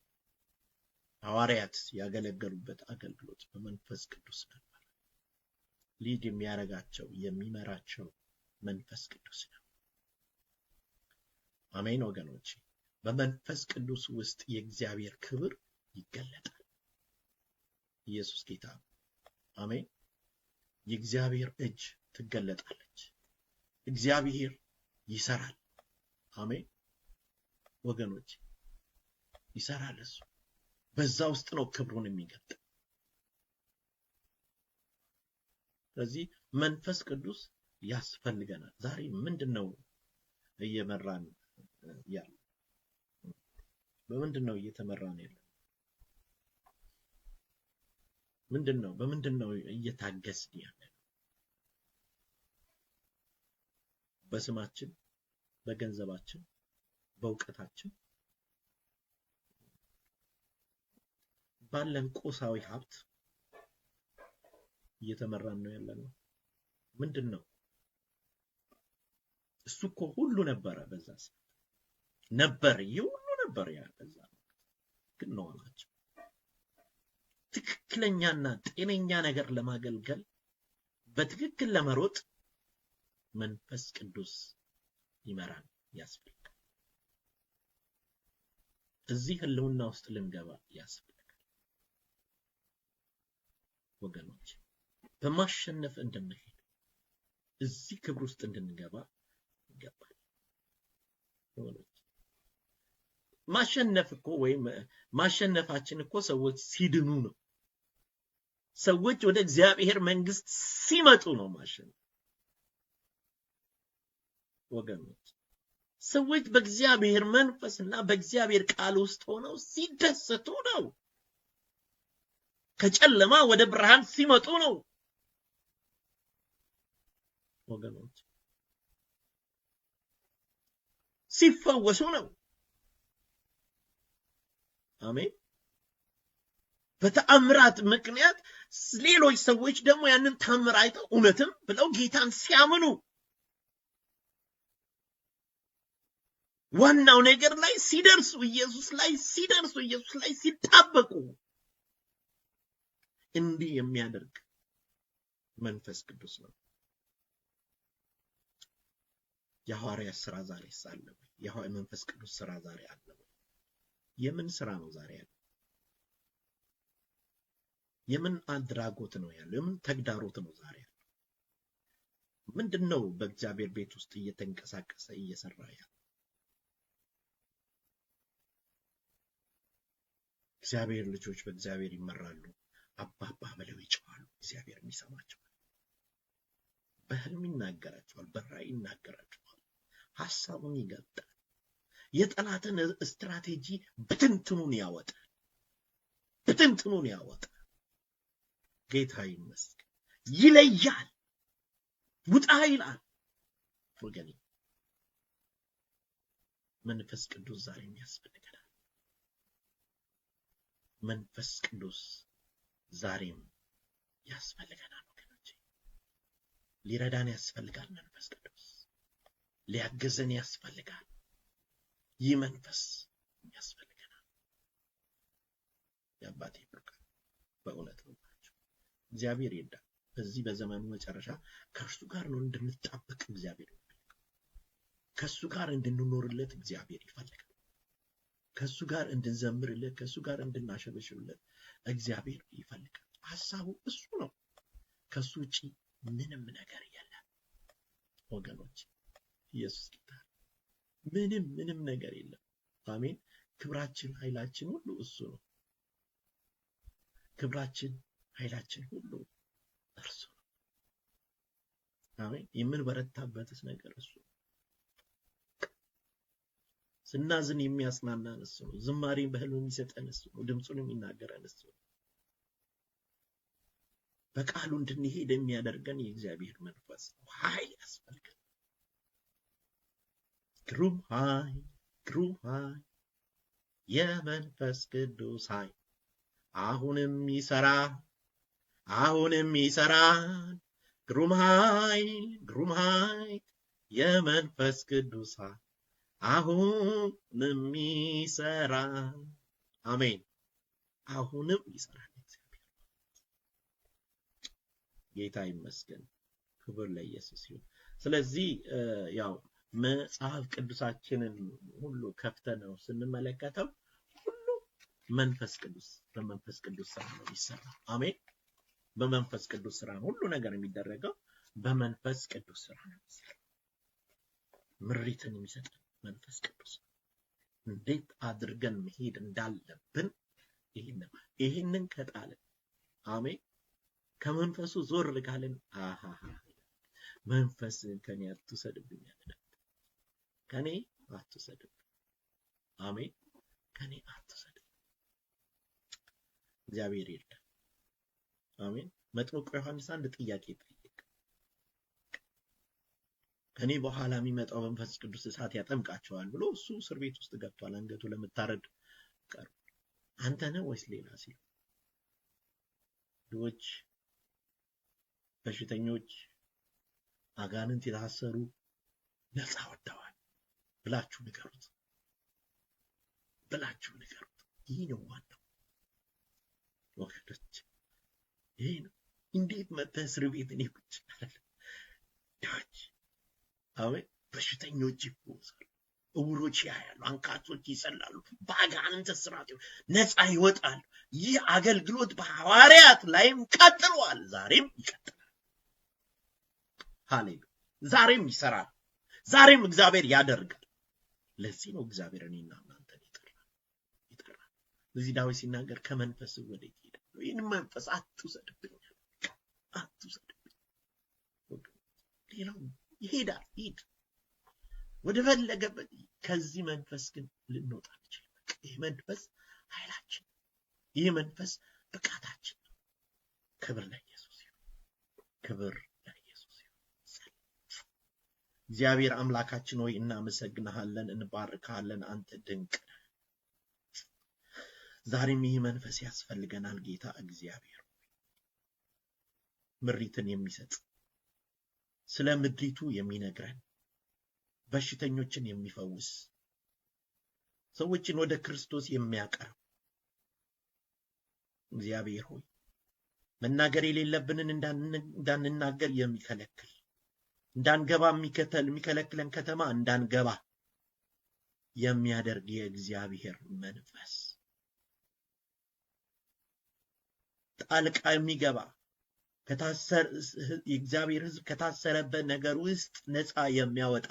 Speaker 2: ሐዋርያት ያገለገሉበት አገልግሎት በመንፈስ ቅዱስ ነበር። ሊድ የሚያረጋቸው የሚመራቸው መንፈስ ቅዱስ ነው። አሜን ወገኖቼ። በመንፈስ ቅዱስ ውስጥ የእግዚአብሔር ክብር ይገለጣል። ኢየሱስ ጌታ። አሜን። የእግዚአብሔር እጅ ትገለጣለች። እግዚአብሔር ይሰራል። አሜን ወገኖች፣ ይሰራል። እሱ በዛ ውስጥ ነው ክብሩን የሚገልጥ። ስለዚህ መንፈስ ቅዱስ ያስፈልገናል። ዛሬ ምንድነው እየመራን ያለ? በምንድነው እየተመራን ያለ? ምንድነው በምንድነው እየታገስን ያለ? በስማችን፣ በገንዘባችን፣ በእውቀታችን፣ ባለን ቁሳዊ ሀብት እየተመራን ነው ያለነው? ምንድነው? እሱ እኮ ሁሉ ነበረ፣ በዛ ሰዓት ነበር፣ ይህ ሁሉ ነበር ያ በዛ ግን ነው አላቸው። ትክክለኛና ጤነኛ ነገር ለማገልገል በትክክል ለመሮጥ መንፈስ ቅዱስ ይመራን ያስፈልጋል። እዚህ ህልውና ውስጥ ልንገባ ያስፈልጋል ወገኖች። በማሸነፍ እንድንሄድ እዚህ ክብር ውስጥ እንድንገባ ይገባል ወገኖች። ማሸነፍ እኮ ወይም ማሸነፋችን እኮ ሰዎች ሲድኑ ነው። ሰዎች ወደ እግዚአብሔር መንግስት ሲመጡ ነው ማሸነፍ ወገኖች። ሰዎች በእግዚአብሔር መንፈስና በእግዚአብሔር ቃል ውስጥ ሆነው ሲደሰቱ ነው። ከጨለማ ወደ ብርሃን ሲመጡ ነው። ወገኖች ሲፈወሱ ነው። አሜን። በተአምራት ምክንያት ሌሎች ሰዎች ደግሞ ያንን ታምር አይተው እውነትም ብለው ጌታን ሲያምኑ ዋናው ነገር ላይ ሲደርሱ፣ ኢየሱስ ላይ ሲደርሱ፣ ኢየሱስ ላይ ሲጣበቁ እንዲህ የሚያደርግ መንፈስ ቅዱስ ነው። የሐዋርያት ስራ ዛሬስ አለ ወይ? የመንፈስ ቅዱስ ስራ ዛሬ አለ ወይ? የምን ስራ ነው ዛሬ ያለው? የምን አድራጎት ነው ያለው? የምን ተግዳሮት ነው ዛሬ ያለው? ምንድነው በእግዚአብሔር ቤት ውስጥ እየተንቀሳቀሰ እየሰራ ያለው? እግዚአብሔር ልጆች በእግዚአብሔር ይመራሉ፣ አባባ ብለው ይጮኻሉ፣ እግዚአብሔር ይሰማቸዋል። በህልም ይናገራቸዋል፣ በራእይ ይናገራቸዋል፣ ሐሳቡን ይገልጣል፣ የጠላትን ስትራቴጂ ብትንትኑን ያወጣል፣ ብትንትኑን ያወጣል። ጌታ ይመስገን። ይለያል፣ ውጣ ይላል። ወገኔ መንፈስ ቅዱስ ዛሬም ያስፈልገናል። መንፈስ ቅዱስ ዛሬም ያስፈልገናል ወገኖቼ። ሊረዳን ያስፈልጋል። መንፈስ ቅዱስ ሊያግዘን ያስፈልጋል። ይህ መንፈስ ያስፈልገናል። የአባቴ ብሩካን በእውነት ነው እግዚአብሔር ይርዳን። በዚህ በዘመኑ መጨረሻ ከእርሱ ጋር ነው እንድንጣበቅ እግዚአብሔር ይፈልጋል። ከእሱ ጋር እንድንኖርለት እግዚአብሔር ይፈልጋል። ከእሱ ጋር እንድንዘምርለት፣ ከእሱ ጋር እንድናሸበሽብለት እግዚአብሔር ይፈልጋል። ሐሳቡ እሱ ነው። ከእሱ ውጪ ምንም ነገር የለም ወገኖች። ኢየሱስ ጌታ። ምንም ምንም ነገር የለም። አሜን። ክብራችን ኃይላችን ሁሉ እሱ ነው። ክብራችን ኃይላችን ሁሉ እርሱ ነው። አሜን። የምንበረታበትስ ነገር እሱ ነው። ስናዝን የሚያጽናናን እሱ ነው። ዝማሬን በህልም የሚሰጠን እሱ ነው። ድምፁን የሚናገረን እሱ ነው። በቃሉ እንድንሄድ የሚያደርገን የእግዚአብሔር መንፈስ ነው። ኃይል ያስፈልጋል። ግሩም ኃይል፣ ግሩም ኃይል፣ የመንፈስ ቅዱስ ኃይል አሁንም ይሰራል፣ አሁንም ይሰራል። ግሩም ኃይል፣ ግሩም ኃይል፣ የመንፈስ ቅዱስ ኃይል አሁንም ይሰራል። አሜን። አሁንም ይሰራል እግዚአብሔር። ጌታ ይመስገን። ክብር ለኢየሱስ ይሁን። ስለዚህ ያው መጽሐፍ ቅዱሳችንን ሁሉ ከፍተነው ስንመለከተው ሁሉ መንፈስ ቅዱስ በመንፈስ ቅዱስ ስራ ነው የሚሰራው። አሜን። በመንፈስ ቅዱስ ስራ ሁሉ ነገር የሚደረገው በመንፈስ ቅዱስ ስራ ነው የሚሰራው። ምሪትን የሚሰጠን መንፈስ ቅዱስ እንዴት አድርገን መሄድ እንዳለብን ይሄንን ይሄንን ከጣልን፣ አሜን፣ ከመንፈሱ ዞር ካልን አሃ መንፈስን ከኔ አትውሰድብኝ፣ ከኔ አትውሰድብኝ። አሜን። ከኔ አትውሰድብኝ። እግዚአብሔር ይርዳን። አሜን። መጥምቁ ዮሐንስ አንድ ጥያቄ ጠየቀ። ከኔ በኋላ የሚመጣው መንፈስ ቅዱስ እሳት ያጠምቃቸዋል ብሎ እሱ እስር ቤት ውስጥ ገብቷል። አንገቱ ለመታረድ ቀርቧል። አንተ ነህ ወይስ ሌላ ሲል ድሆች፣ በሽተኞች፣ አጋንንት የታሰሩ ነፃ ወጥተዋል ብላችሁ ንገሩት፣ ብላችሁ ንገሩት። ይህ ነው ዋናው ወገኖች፣ ይህ ነው። እንዴት መጥተህ እስር ቤት እኔ ቁጭ ድሆች፣ አሜን፣ በሽተኞች ይፈወሳሉ፣ እውሮች ያያሉ፣ አንካሶች ይጸላሉ፣ በአጋንንት እስራት ነፃ ይወጣሉ። ይህ አገልግሎት በሐዋርያት ላይም ቀጥሏል፣ ዛሬም ይቀጥላል። ሃሌሉያ! ዛሬም ይሰራል፣ ዛሬም እግዚአብሔር ያደርጋል። ለዚህ ነው እግዚአብሔር እኔና እናንተን ይጠራል። እዚህ ዳዊት ሲናገር ከመንፈስ ወዴት እሄዳለሁ? ይህን መንፈስ አትውሰድብኝ፣ አትውሰድብኝ። ሌላው ይሄዳል፣ ሂድ ወደ ፈለገበት። ከዚህ መንፈስ ግን ልንወጣ አንችልም። ይህ መንፈስ ኃይላችን፣ ይህ መንፈስ ብቃታችን ነው። ክብር ለኢየሱስ ይሁን። ክብር ለኢየሱስ ይሁን። እግዚአብሔር አምላካችን ሆይ እናመሰግንሃለን፣ እንባርክሃለን። አንተ ድንቅ ነህ። ዛሬም ይህ መንፈስ ያስፈልገናል ጌታ እግዚአብሔር ሆይ፣ ምሪትን የሚሰጥ፣ ስለ ምድሪቱ የሚነግረን፣ በሽተኞችን የሚፈውስ፣ ሰዎችን ወደ ክርስቶስ የሚያቀርብ፣ እግዚአብሔር ሆይ መናገር የሌለብንን እንዳንናገር የሚከለክል፣ እንዳንገባ የሚከለክለን፣ ከተማ እንዳንገባ የሚያደርግ የእግዚአብሔር መንፈስ፣ ጣልቃ የሚገባ፣ የእግዚአብሔር ሕዝብ ከታሰረበት ነገር ውስጥ ነፃ የሚያወጣ፣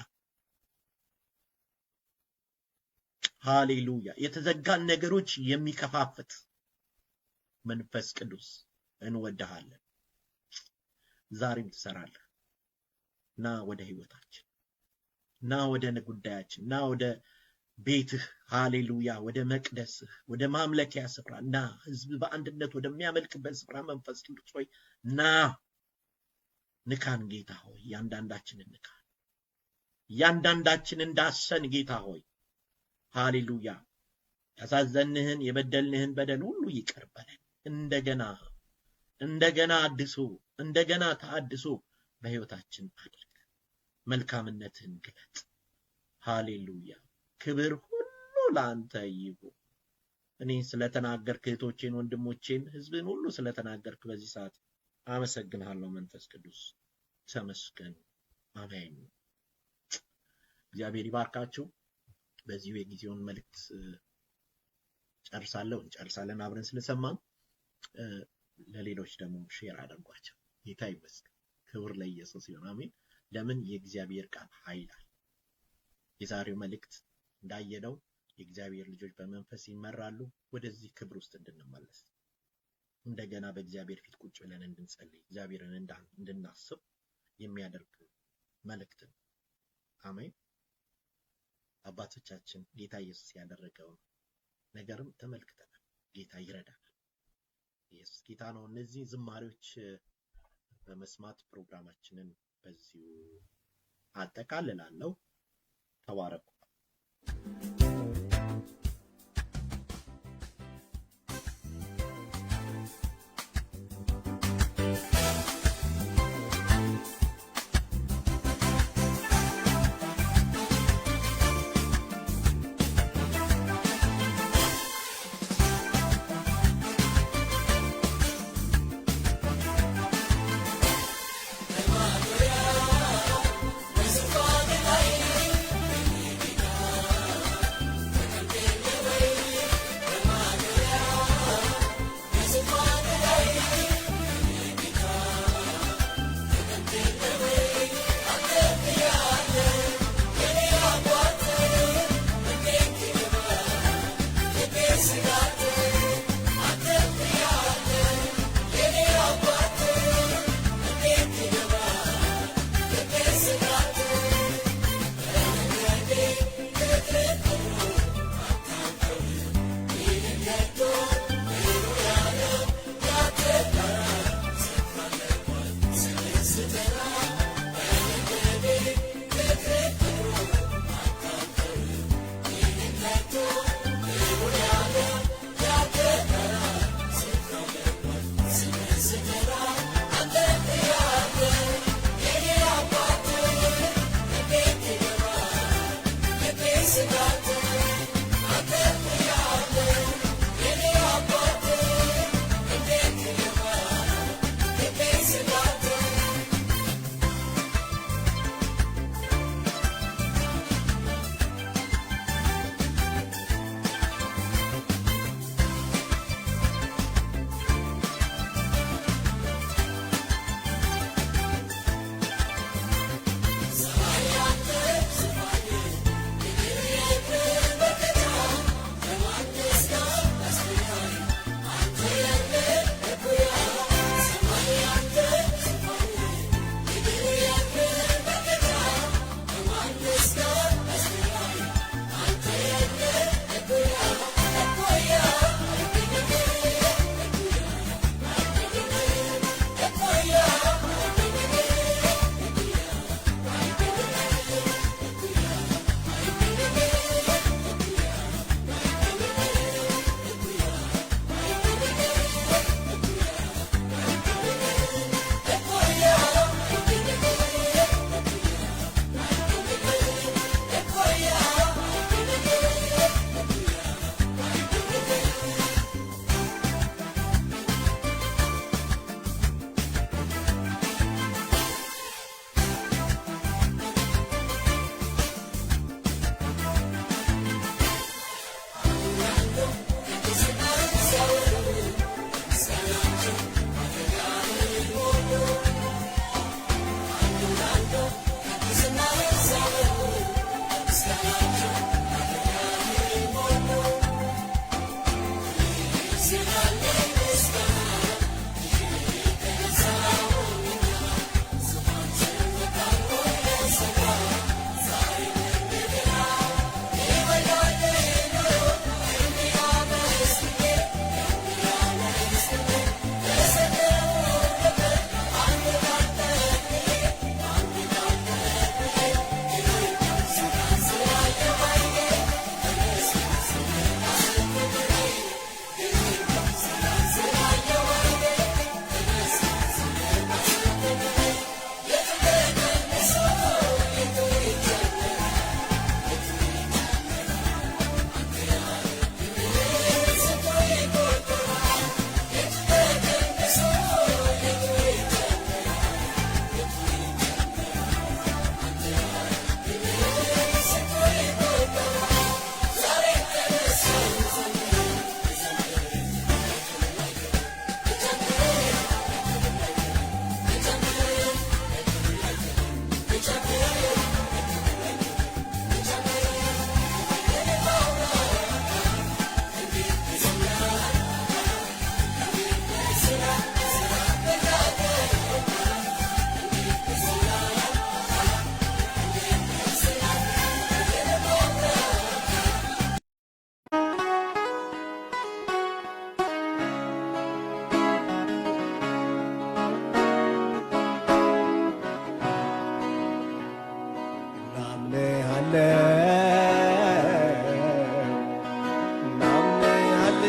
Speaker 2: ሃሌሉያ፣ የተዘጋን ነገሮች የሚከፋፍት መንፈስ ቅዱስ እንወድሃለን። ዛሬም ትሰራለህ። ና ወደ ህይወታችን፣ ና ወደ ጉዳያችን፣ ና ወደ ቤትህ፣ ሃሌሉያ፣ ወደ መቅደስህ፣ ወደ ማምለኪያ ስፍራ ና። ህዝብ በአንድነት ወደሚያመልክበት ስፍራ መንፈስ ቅዱስ ሆይ ና፣ ንካን ጌታ ሆይ፣ እያንዳንዳችንን ንካን፣ እያንዳንዳችንን ዳሰን ጌታ ሆይ፣ ሃሌሉያ። ያሳዘንህን የበደልንህን በደል ሁሉ ይቅር በለን። እንደገና እንደገና አድሶ፣ እንደገና ተአድሶ በህይወታችን አድርግ። መልካምነትህን ግለጥ። ሃሌሉያ። ክብር ሁሉ ለአንተ ይሁን። እኔ ስለተናገርክ፣ እህቶቼን፣ ወንድሞቼን፣ ህዝብን ሁሉ ስለተናገርክ በዚህ ሰዓት አመሰግንሃለሁ። መንፈስ ቅዱስ ተመስገን። አሜን። እግዚአብሔር ይባርካችሁ። በዚሁ የጊዜውን መልእክት ጨርሳለሁ፣ እንጨርሳለን አብረን ስለሰማን። ለሌሎች ደግሞ share አድርጓቸው። ጌታ ይመስገን። ክብር ለኢየሱስ ይሁን። አሜን። ለምን? የእግዚአብሔር ቃል ኃይል አለ። የዛሬው መልእክት እንዳየነው የእግዚአብሔር ልጆች በመንፈስ ይመራሉ። ወደዚህ ክብር ውስጥ እንድንመለስ፣ እንደገና በእግዚአብሔር ፊት ቁጭ ብለን እንድንጸልይ፣ እግዚአብሔርን እንድናስብ የሚያደርግ መልእክት ነው። አሜን። አባቶቻችን ጌታ ኢየሱስ ያደረገውን ነገርም ተመልክተናል። ጌታ ይረዳናል። ኢየሱስ ጌታ ነው። እነዚህ ዝማሬዎች በመስማት ፕሮግራማችንን በዚሁ አጠቃልላለሁ። ተባረኩ።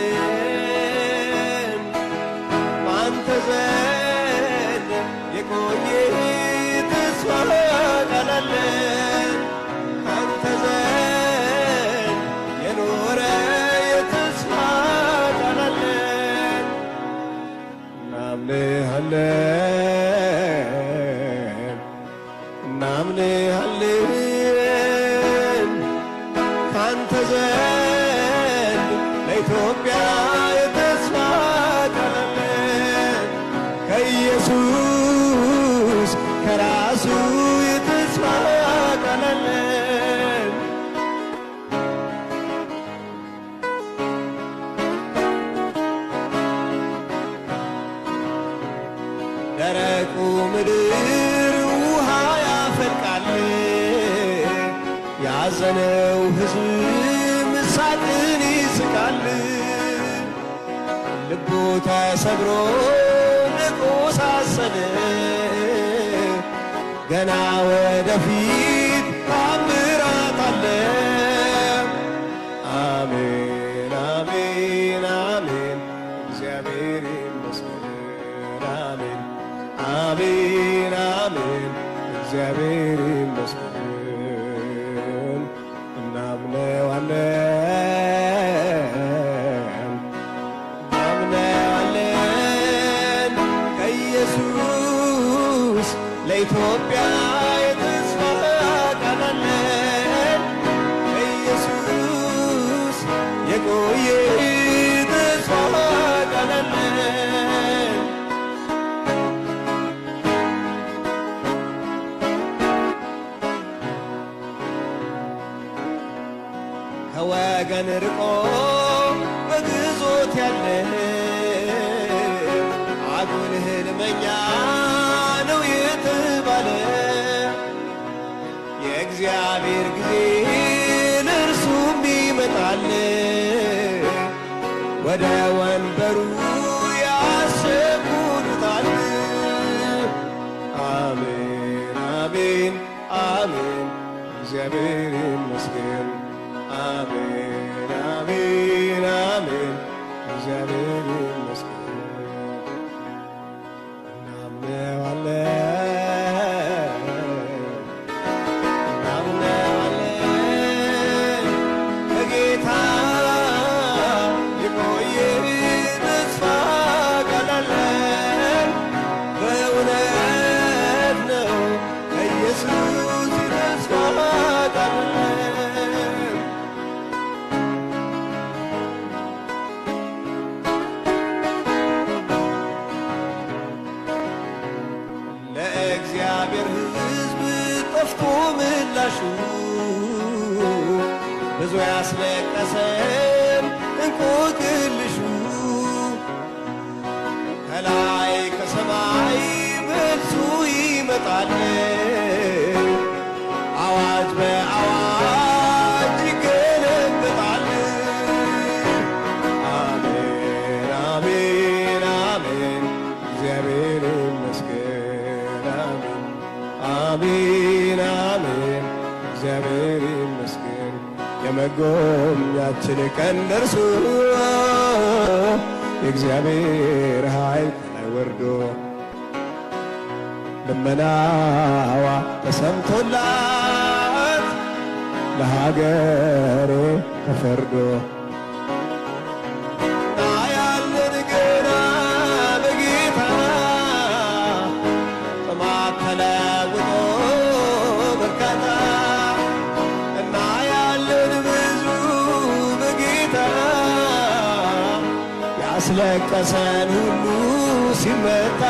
Speaker 1: እናምንሃለን በአንተ ዘንድ የቆየ ተስፋ ቃል አለን። ካንተ ዘንድ የኖረ የተስፋ ቃል አለን። እናምንሃለን፣ እናምንሃለን ካንተ ዘንድ ለኢትዮጵያ የተስፋ ቃል አለን። ከኢየሱስ ከራሱ የተስፋ ቃል አለን። ደረቁ ምድር ውሃ ያፈልቃል፣ ያዘነው ሕዝብ ሳቅን ይስቃል። ልቡ ተሰብሮ ለቆሳሰለ ገና ወደፊት ታምራት አለ። አሜን አሜን አሜን፣ እግዚአብሔር ይመስገን። አሜን አሜን አሜን፣ እግዚአብሔር ይመስገን። እናምነዋለን፣ እናምነዋለን ከኢየሱስ ለኢትዮጵያ የተስፋ ቃል አለን። ከኢየሱስ የቆየ ተስፋ ቃል አለን። ከወገን ርቆ በግዞት ያለ አጉል ህልመኛ ነው የተባለ የእግዚአብሔር ጊዜ ለእርሱም ይመጣል፣ ወደ ወንበሩ ያሰጉዱታል። አሜን አሜን አሜን፣ እግዚአብሔር ይመስገን። አሜን አሜን አሜን፣ እግዚአብሔር ይመስገን። እናምነዋለን፣ እናምነዋለን ከጌታ የቆየ ተስፋ ቃል አለን። በእውነት ነው ከኢየሱስ የተስፋ ቃል አለን። ለእግዚአብሔር ሕዝብ ጠፍቶ ምላሹ ብዙ ያስለቀሰን እንቆቅልሹ ከላይ ከሰማይ መልሱ ይመጣል። አዋጅ በአዋጅ ይገለበጣል። አሜን አሜን አሜን፣ እግዚአብሔር ይመስገን። አሜን አሜን አሜን፣ እግዚአብሔር ይመስገን። የመጎብኛችን ቀን ደርሶ የእግዚአብሔር ኃይል ከላይ ወርዶ ልመናዋ ተሰምቶላት ለሀገሬ ተፈርዶ ያለን ገና በጌታ ጥማት ተለውጦ በርካታ እናያለን ብዙ በጌታ ያስለቀሰን ሁሉ ሲመጣ።